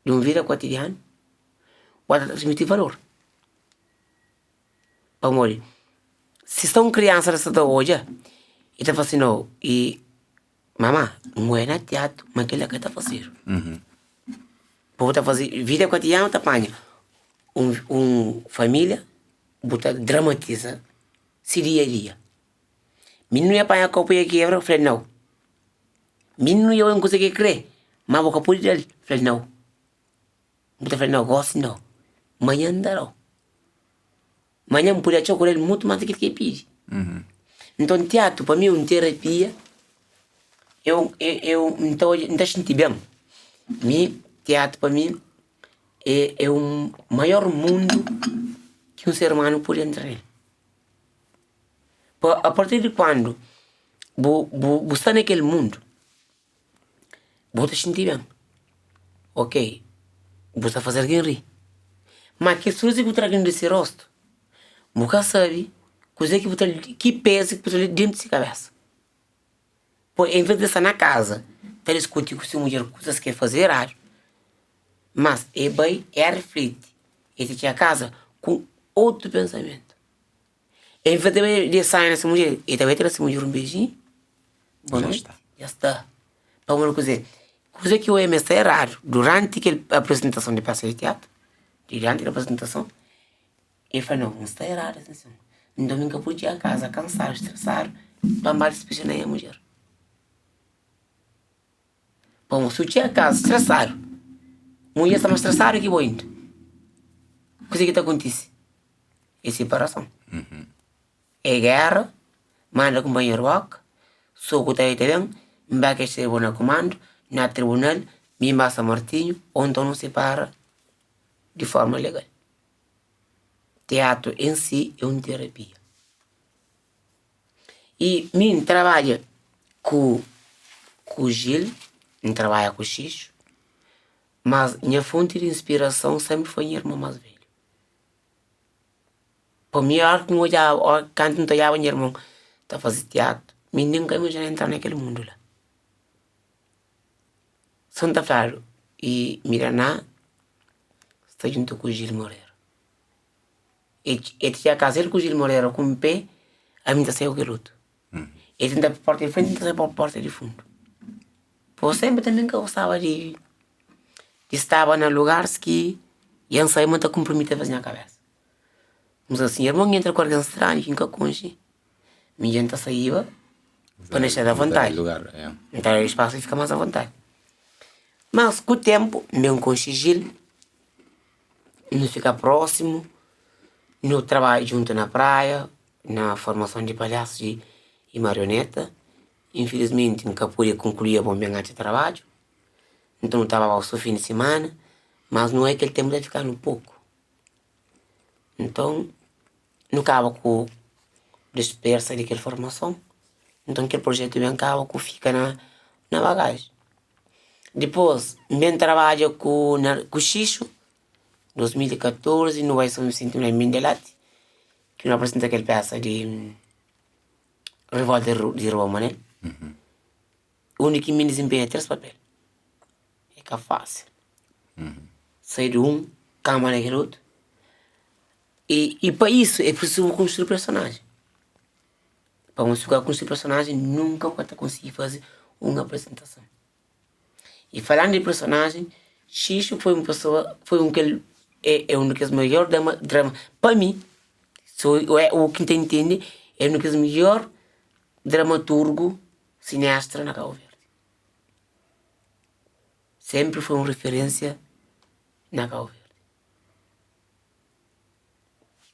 di un vida kotidianu, bu ta transmiti valor. Pamodi, si sta un kriansa la sta ta odja, e ta fla si, nau, e mama, N oi na tiatu ma kel-la ka ta fazedu. Bu ta faze vida kotidianu ta panha un un familia bu ta dramatiza si dia a dia. Mininu ya panha kopu ya kebra, bu fla nau. Mininu ya obi un kuza ki el kre, ma bu ka pudi dal, fla nau. Bu ta fla nau, gosi nau, manha N ta dau. Manha N pudi atxa ku el mutu mas di kel ki el pidi. Nton tiatu pa mi é un terapia, é un é un N ta odja N ta xinti ben. Mi tiatu pa mi é é un maior mundu ki un ser umanu pode entra nel. Pa a partir di kuandu bu bu bu sta na kel mundu bu ta xinti ben, ok bu sta faze algen ri. Ma kel surizu ki bu tra di se rostu, bu ka sabe kuzê ki bu ta ki pezu ki bu ta li dentu si kabesa. Poi en vez di sta na kaza ta diskuti ku si mudjer kuzas ki el faze eradu, mas el bai el rifliti, el ta txiga kaza ku otu pensamentu. En vez di el sai na si mudjer, el ta bai tra si mudjer un beijinhu, boa noiti, dja sta. Pamodi kuzê? Kuzê ki omi sta eradu duranti kel aprizentason di pesa di tiatru, duranti kel aprizentason, el fla nau, N sta eradu atenson, nton mi ka pudi txiga kaza kansadu, stresadu pa N ba dispixa na nha mudjer. Pamodi si bu txiga kaza stresadu, mudjer sta más stresadu ki bo inda, kuzê ki ta kontise? É siparason. É géra, manda kunpanheru boka, soku ta ta ben, N ba kexa bo na kumandu, na tribunal, mi N ba San Martinhu, ô nton nu sipara di forma legal. Teatru en si é un terapia. I mi N trabadja ku ku Gil, N trabadja ku Xixu, mas nha fonti di inspirason sénpri foi nha irmon más velhu. Pa mi óras ki N odjaba, óras kantu N ta odjaba nha irmon ta faze tiatru, mi nen ka imajina entra na kel mundu la. So N ta fladu, i Miraná sta djuntu ku Gil Moreira. El ta txiga kaza el ku Gil Moreira ku un pé, ami N ta sai ku kel otu. El ta entra pa porta di frenti, N ta sai pa porta di fundu. Pô senpri tanbe N ka gostaba di di staba na lugaris ki dja N sabe ma N ta kunpromete nha kabesa. N fla si nha irmon entra ku algen stranhu ki N ka konxe, mi dja N ta saiba pa N dexa-l avontadi. N ta da-l spasu pa el fika más avontadi. Mas ku ténpu N ben konxe Gil, nu fika prósimu, nu trabadja djuntu na praia, na formason di palhasu i marioneta. Infilismenti N ka pude konkluí bon ben atxa trabadju, nton nu ta baba so fin di simana, mas nu é kel ténpu ta fika-nu poku. Nton, nu kaba ku dispersa di kel formason, nton kel projetu ben kaba ku fika na na bagaji. Dipôs, N ben trabadja ku na ku Xixu, 2014, nu bai Son Visenti na Mindelati, ki nu aprizenta kel pesa di Rivolta di Rua Manel, undi ki mi dizinpenha 3 papel. É ka fásil. Sai di un kama na kel otu. I, i pa isu é prisizu bu konstrui personajen. Pa un si bu ka konstrui personajen, nunka bu ka ta konsigi faze un aprizentason. I falandu di personajen, Xixu foi un pesoa, foi un kel, é, é un di kes maior drama, drama pa mi, so é o ki N ta intende, é un di kes midjor dramaturgu sinestra na Kabu Verdi. Sénpri foi un referénsia na Kabu Verdi.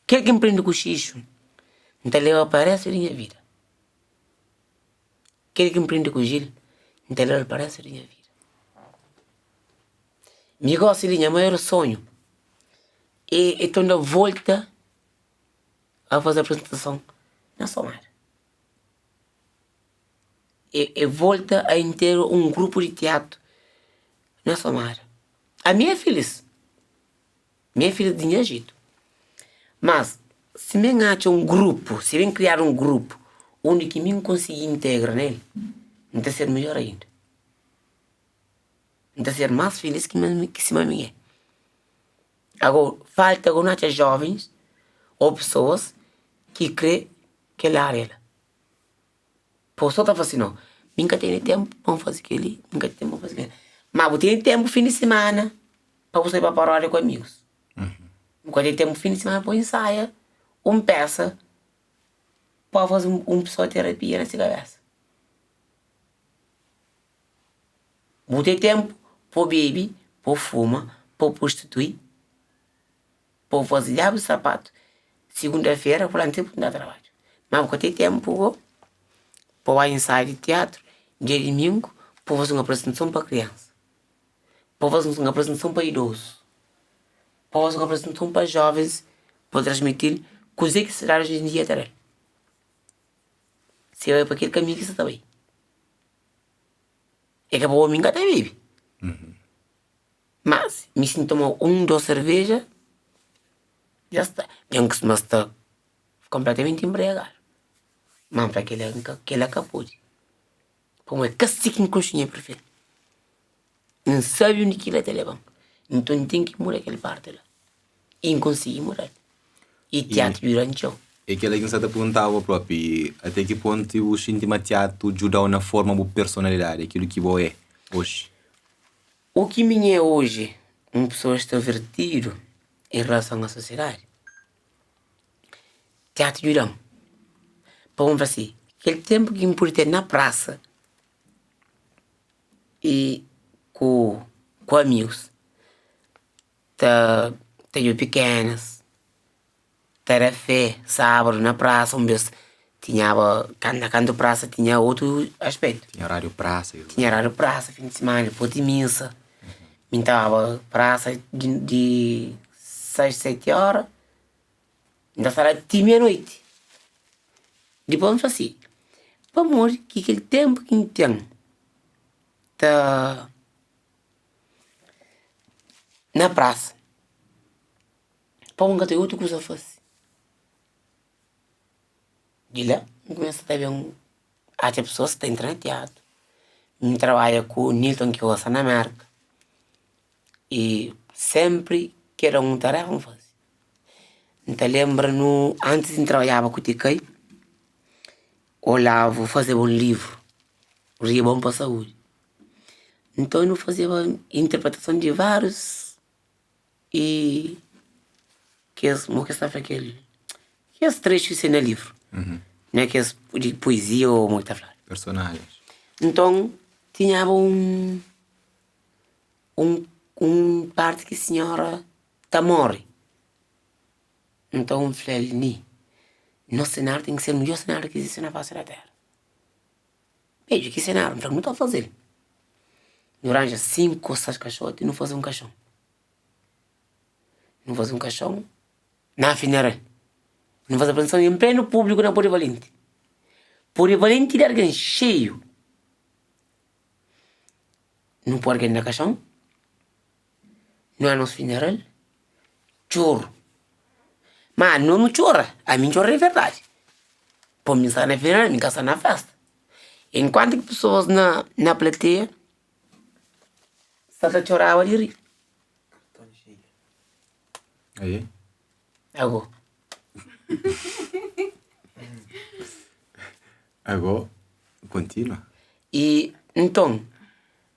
Kel ki N prende ku Xixu, N ta leba pa réstu di nha vida. Kel ki N prende ku Gil, N ta leba-l pa réstu di nha vida. Mi gósi li, nha maior sonhu é é torna volta a faze aprizentason na Somada. É é volta a integra un grupu di tiatu na Somada. Ami é filis, mi é filis di nha jetu. Mas si mi N atxa un grupu, si ben kriadu un grupu undi ki mi N konsigi integra nel, N ta ser midjor ainda. N ta ser más filis ki ki sima mi é. Ago, falta go nu atxa jovens ô pesoas ki kre kel ária la. Pô sô ta fla si, no, mi N ka tene ténpu pa N faze kel-li, mi N ka ten ténpu pa N faze kel-la. Má bu tene ténpu fin di simana pa bu sai pa paródia ku amigus. Bu ka ten ténpu fin di simana pa bu insaia un pésa pa faze un pesoa terapia na se kabésa. Bu ten ténpu pa bu bebe, pa bu fuma, pa bu prostitui, pa bu faze diabu di sapatu. Sigunda-fera bu lanta bu ta trabadja. Má bu ka ten ténpu go pa bu bai insaiu di tiatru dia dimingu pa bu faze un aprizentason pa kriansa, pa bu faze un aprizentason pa idozu, pa bu faze un aprizentason pa jovens, pa transmiti-l kuzê ki sosiedadi oji en dia ta da-l. Si bai pa kel kaminhu ki sa ta bai. É ka pa omi N ka ta bebe. Mas mi si N toma un, dos serveja. Dja sta. Nha N kustuma sta konpletamenti enbriagadu. Ma N fla kel-la N ka kel-la ka pode. Pamodi ka si ki N konxe nha perfil. N sabe undi ki la ta leba-m. Nton N ten ki muda kel parti la. I N konsigi muda-l. I tiatu djuda-m txeu. É kel-la ki N sta ta perguntaba propi. Até ki pontu bu xinti ma tiatu djuda-u na forma bu personalidadi, akilu ki bo é oji? O ki mi é oji, un pesoa extrovertidu en relason a sosiedadi, tiatu djuda-m. Pa N fla si, kel tenpu ki N pudi ten na prasa i ku ku amigus ta ta djobe pikenas, ta da fé sábadu na prasa un bes tinhaba na kantu prasa tinha otu aspetu. Tinha rádiu prasa. Tinha rádiu prasa fin di simana dipôs di misa mi ta baba prasa di sais seti óra N ta sta la ti mia noiti. Dipôs N fla si, pamodi ki kel ténpu ki N ten ta na prasa, pamodi N ka ten otu kuza fase? Di la N kumesa ta ben atxa pesoas ki ta entra na tiatu. N trabadja ku Nilton ki gosta na Merka i sénpri ki era un tarefa N faze. N ta lenbra nu antis N trabadjaba ku Tikai, Olavo fazeba un livru, Ria Bon pa Saúdi. Nton nu fazeba interpretason di várius i kes mo kes ta fla kel kes trexu ki sta na livru, na kes di poezia ô mo ki ta fla. Personajens. Nton tinhaba un un un parti ki sinhora ta móre. Nton N fla-l, Ni, nos senáriu ten ki ser midjór senáriu ki izisti na fasi da téra. Bedju, ki senáriu? N fla, Nu ta faze-l. Nu ranja sinku ô sais kaxoti, nu faze un kaxon. Nu faze un kaxon na funeral. Nu faze apresentason en plenu públiku na Polivalenti. Polivalenti di algen xeiu. Nu poi algen na kaxon, nu na nos funeral, txoru. Ma no nu txora, ami N txora di verdadi. Po mi sta na funeral, mi ka sta na festa. Enkuantu ki pesoas na na plateia sta ta txoraba di ri. Aê? Ago. Ago, kontinua. I nton,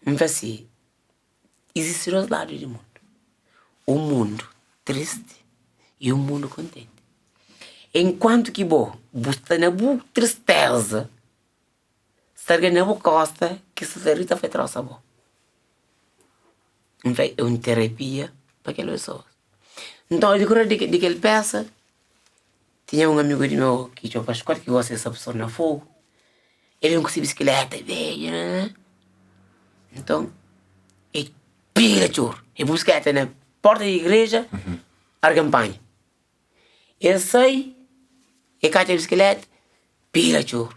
N fla si, izisti dos ladu di mundu, un mundu tristi i un mundu kontenti. Enkuantu ki bo bu sta na bu tristeza, sta algen na bu kosta ki sta ta ri ta fla trosa bo. N fla é un terapia pa kel pesoas. Nton, dikor di kel pesa, tinha un amigu di meu ki txoma Paskual ki gosta di sta pesoa na fogu, el ben ku si bisikleta bedju nton el pega txoru, el pui bisikleta na porta di igreja algen panha. El sai, el katxa bisikleta, pega txoru.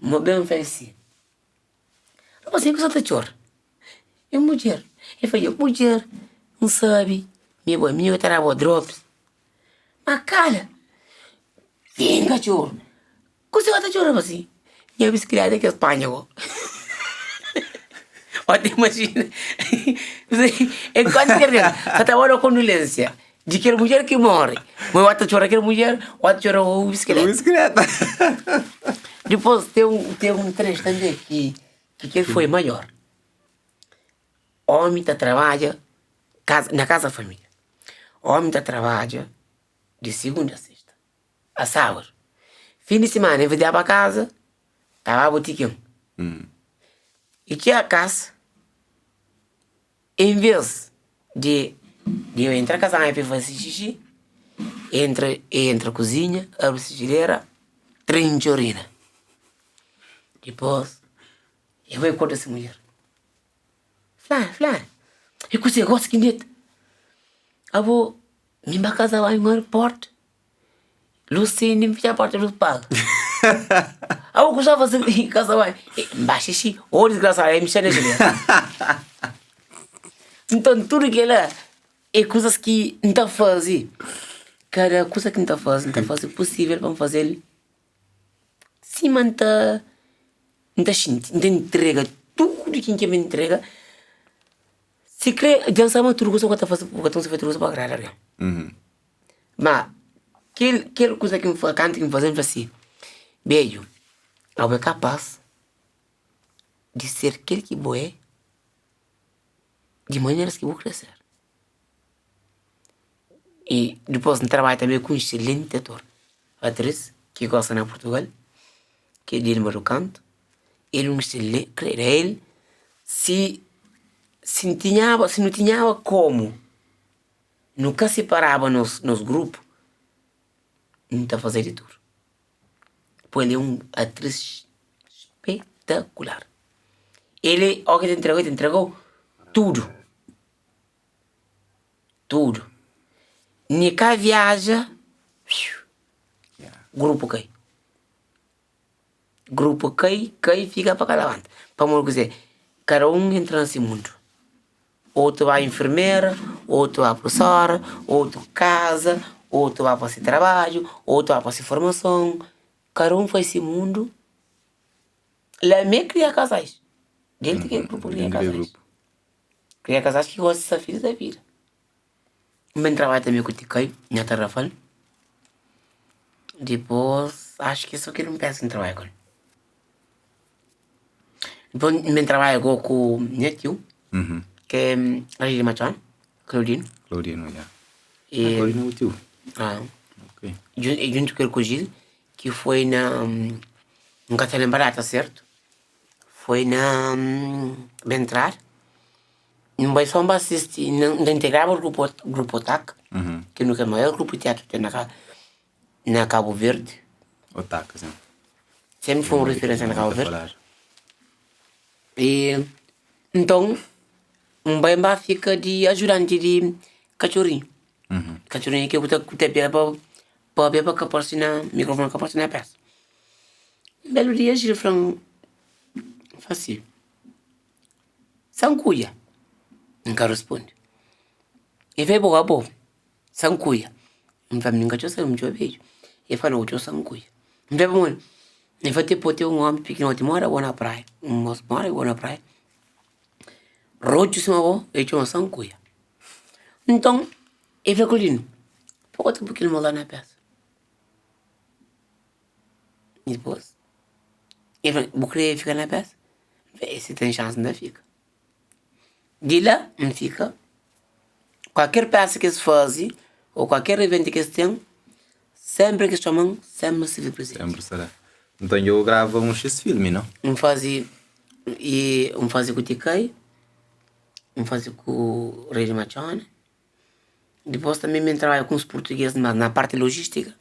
Ma ben fla si, Rapazinhu ku sa ta txora? É mudjer. El fla, Nha mudjer, N sabe mi bo é mi ki ta da bo drops. Ma kala, finka txoru. Kuzê ki ta txora rapazinhu? Nha bisikleta ki es panha bo. Ó ta imajina. Enkuantu kel algen sa ta ba da kondolensia di kel mudjer ki móre, bo ta txora kel mudjer, ô ta txora bu bisikleta. Bisikleta. Dipôs ten un ten un trechu tanbê ki ki kel foi maior. Ómi ta trabadja kaza na kaza família. Ómi ta trabadja di sigunda a sexta, a sábadu. Fin di simana en vez di ba pa kaza, ta ba botikin. I txiga kasa, en vez di di entra kasa pa e fase xixi, entra e entra kuzinha, abri frijidera, trinca orina. Dipôs e bai korda si mudjer, Fla, fla, e kuzê gosi ki neta? Abo mi ba kaza bai un aeroportu. Lus sende, N fitxa porta, lus paga. Abo ku sta fase li kasa bai? N ba xixi. Ô disgrasadu, N mixa na gilera. Nton, tudu kila é kuzas ki N ta faze. Kada kuza ki N ta faze, N ta faze pusível pa N faze-l sima N ta N ta xinti. N ta intrega tudu ki N ten pa intrega. Sikre dja N sabe ma tudu kuza bu ka ta faze, bu ka ta konsigi faze tudu kuza pa agrada algen. Ma kel kel kuza ki N fla kantu ki N faze N fla si, bedju abo é kapaz di ser kel ki bo é di maneras ki bu kre ser. I dipôs N trabadja tanbe ku un exselenti ator, atris ki gosta na Purtugal, ki é Dilma do Canto. El é un exselenti, krê el si si N tinhaba si nu tinhaba komu nu ka siparaba nos nos grupu, N ta fazê di tudu. Pô el é un atris spetakular. El é, óki el ta intrega-u, el ta intrega-u tudu. Tudu. Ni ka viaja, grupu kai. Grupu kai, kai, fika pa ka labanta. Pamodi kuzê? Kada un entra na si mundu. Otu ba infermera, otu ba prufesora, otu kaza, otu ba pa si trabadju, otu ba pa si formason. Kada un fai si mundu. La mê kria kazais. Dentu di kel grupu kria kazais. Kria kazais ki gosta sta filis da vida. N ben trabadja tanbe ku Tikai nha Tarrafal. Dipôs acho ki é so kel un pesa ki N trabadja ku el. Dipôs N ben trabadja go ku nha tiu ki é Rei di Matxon, Claudino. Claudino, ya. Ah, Claudino é bu tiu? Ah. Ok. Djuntu ku el ku Gil, ki foi na, N ka ta lenbra data sertu. Foi na Bentrad, N bai so N ba sisti, N ta integraba grupu grupu Otak, ki nu kel maior grupu di teatru ki ten na na Kabu Verdi. Otak, sin. Sempri foi un referensia na Kabu Verdi. I nton N bai N ba fika di ajudanti di katxorinhu. Katxorinhu ki bu ta ku ta pega pa pabia pa ka parse na mikrofoni ka parse na pesa. Un belu dia Gil fla-m, fla si, Sankuia. N ka responde. El fla, bo abo, sankuia. N fla, mi N ka txeu sabe, mi txeu bedju. El fla, no, bu txeu sankuia. N fla, pamodi? El fla, te pode ten un omi pikinoti mora bo na praia, un mos mora bo na praia, rotxu sima bo, el txoma sankuia. Nton, el fla Claudino, pô ta pui kel mos la na pesa. Dipôs, el fla, bu krê fika na pesa? N fla, si ten xansi N ta fika. Di la N fika, kualker pesa ki es faze ô kualker iventu ki es ten, senpri ki es txoma-m, senpri N sta prezenti. Senpri sta la. Nton dja bu grava un xis filmi, no? N faze, N faze ku Tikai, N faze ku Rei di Matxona, dipôs tanbe mi N trabadja ku uns purtugês mas na parti lojistika.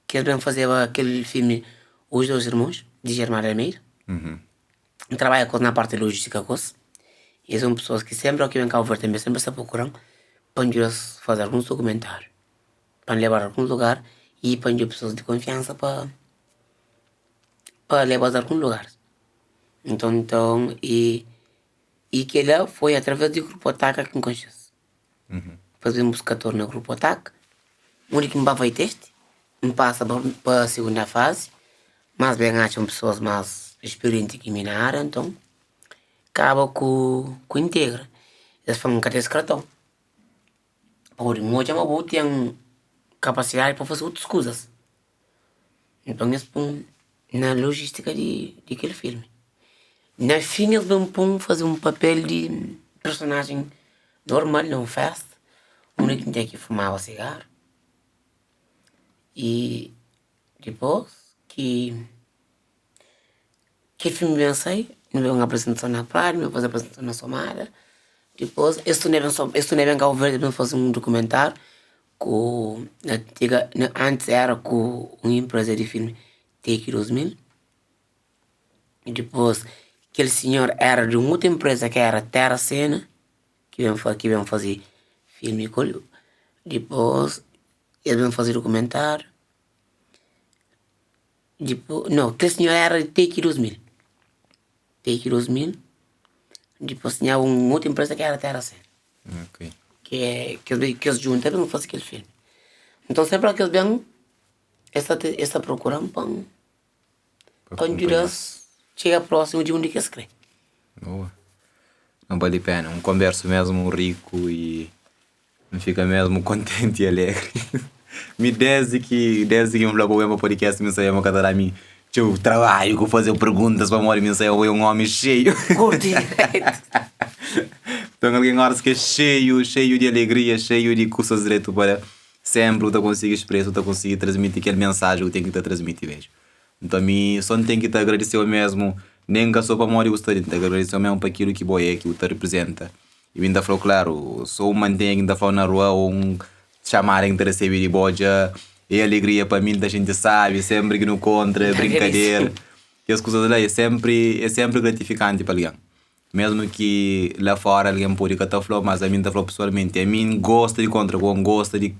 Ki es ben fazeba kel filmi Os Dois Irmãos, di Germán Almeida. N trabadja ku es na parti lojistika ku es. Es é un pesoas ki senpri óki ben Kabu Verdi tanbe senpri es ta prokura-m pa N djuda-s faze alguns dokumentáriu, pa N leba-s alguns lugar y pa N djuda pesoas di konfiansa pa pa leba-s alguns lugar. Nton, nton, y y kel-la foi através di grupu Ataka ki N konxe-s. Faze un buska torna grupu Ataka, undi ki N ba fai testi, N pasa pa segunda fazi, mas ben atxa un pesoas mas sperienti ki mi na aria, nton kaba ku ku integra. Es fla-m N ka ten es karton, pamodi N odja ma bo ten kapasidadi pa faze otus kuzas. Nton es pô-m na lojistika di di kel filmi. Na fin es ben pô-m faze un papel di personajen normal na un festa, undi ki N ten ki fumaba sigaru. I dipôs ki kel filmi ben sai, nu ben aprizentason na Praia, nu ben faze aprizentason na Somada. Dipôs es torna ben es torna ben Kabu Verdi ben faze un dukumentáriu ku na antiga antis era ku un inpreza di filmi Take 2000 i dipôs kel sinhor era di un otu inpreza ki era Terra Cena ki ben ki ben faze filmi ku el dipôs el ben faze dukumentáriu dipô nau kel sinhor era di Take 2000 Take 2000 dipôs tinha un otu inpreza ki era Terra Cena. Ok. Ki é, ki es djunta pa faze kel filmi. Nton senpri ki es ben, es ta es ta prokura-m pa N pa N djuda-s txiga prósimu di undi ki es kre. Boa. Não bali pena, un konbersu mesmu riku i N fika mesmu kontenti i alegri. Mi desdi ki desdi ki N fla pa bo ben pa podcast mi N sabia ma ka ta da mi txeu trabadju ku faze perguntas pamodi mi N sabia ma bo é un omi xeiu. Kurti diretu. Nton algen óras ki é xeiu, xeiu di alegria, xeiu di kusas dretu pa da, sénpri bu ta konsigi spresa, bu ta konsigi transmiti kel mensaji ki bu ten ki ta transmiti beju. Nton mi sô N ten ki ta agradise-u mésmu, nen ka sô pamodi bu sta li, N ta agradise-u mésmu pa kilu ki bo é, ki bu ta reprizenta. I mi N ta fla-u klaru, sô un mantenha ki N ta fla-u na rua ô un txamada ki N ta resebe di bo dja é alegria pa mi, N ta xinti sábi sénpri ki nu kontra, é brinkadera. Kes kuzas la é sénpri é sénpri gratifikanti pa algen. Mésmu ki la fóra algen pode ka ta fla-u, mas ami N ta fla-u pesoalmenti, ami N gosta di kontra ku bo, N gosta di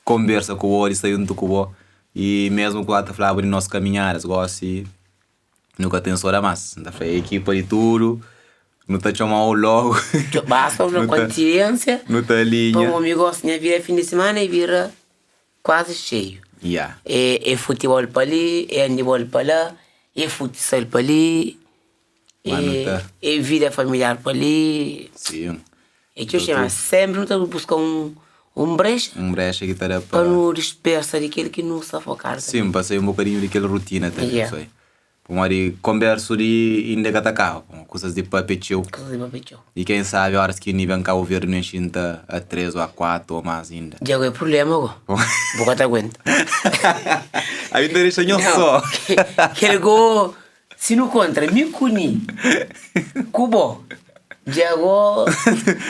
konbersa ku bo, di sta djuntu ku bo. I mésmu ku ta flaba di nos kaminhadas, gósi nu ka ten soda más. N ta fla ekipa di tudu, nu ta txoma-u lógu. Basta un konsiénsia Nu ta pa alinha. un omi gosta. Nha vida fin di simana e bira kuazi xeiu. Ya. É é futibol pa li, é andibol pa la, é futsal pa li. Mas nu ta. É vida familiar pa li. Sim. É txeu xei, mas sénpri nu ta buska un un brexa. Un brexa ki ta da pa. Pa nu dispersa di kel ki nu sta fokadu. Sim, pa sai un bokadinhu di kel rutina tanbe. Yeah. Sai. Pamodi konbersu di inda ka ta kaba, pamodi kusas di papia é txeu. Kusas di papia é txeu. I ken sabe óras ki N ben Kabu Verdi nu xinta a 3 o a 4 o más inda. Dja ku é prubléma go. Bu ka ta aguenta. Ami ta dexa nhos só. Kel go Si nu kontra mi ku ni ku bo dja go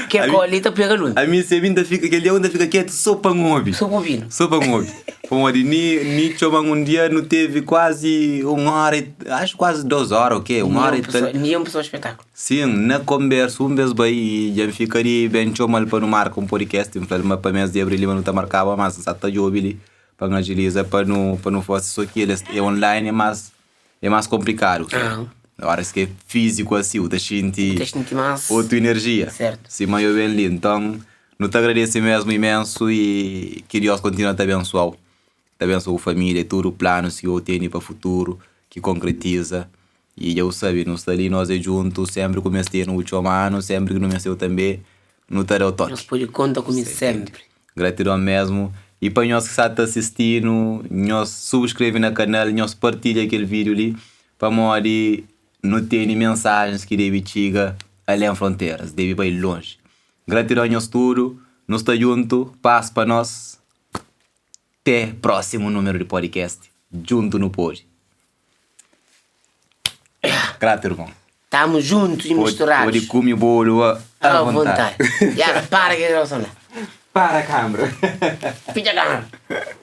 ke ko li ta pega lumi. Ami se mi nta fika kel dia nta fika ketu so pa N obi. So pa obinu. So pa N obi. Pamodi ni ni txoman un dia nu tevi kuazi un ora i axu kuazi dos ora o ke un ora i tal. Ni un pesoa spetaklu. Sin, na konbersu un bes bai i dja N fika di ben txomal pa nu marka un podcast N flal ma pa mes di abril li ma nu ta markaba mas N sa ta djobi li pa N ajiliza pa nu pa nu fasi so ki el é online mas É más konplikadu. Óras ki é fíziku asi, bu ta xinti Ta xinti más otu inerjia. Sertu. Sima yo ben li. Nton, nu ta agradese mésmu imensu i ki Diós kontinua ta abensua-u, ta abensua bu família i tudu planus ki bu tene pa futuru, ki konkretiza. I dja bu sabe, nu sta li, nos é djuntu, sénpri ku meste nu txoma-nu, sénpri ki nu meste-u tanbê, nu ta da-u toki. Nhos pode konta ku mi sénpri. Gratidon mesmu. I pa nhos ki sa ta sistinu, nhos subskreve na kanal, nhos partilha kel vídiu li, pamodi nu tene mensajens ki debe txiga alen fronteras, debe bai lonji. Gratidon nhos tudu, nu sta djuntu, pas pa nos, te prósimu númeru di podcast, djuntu nu pode. Gratu irmon. Tamo juntos e misturados. Pode kume bolo a À vontade. Ya, para que gravação lá. Para câmera. Fica a câmera.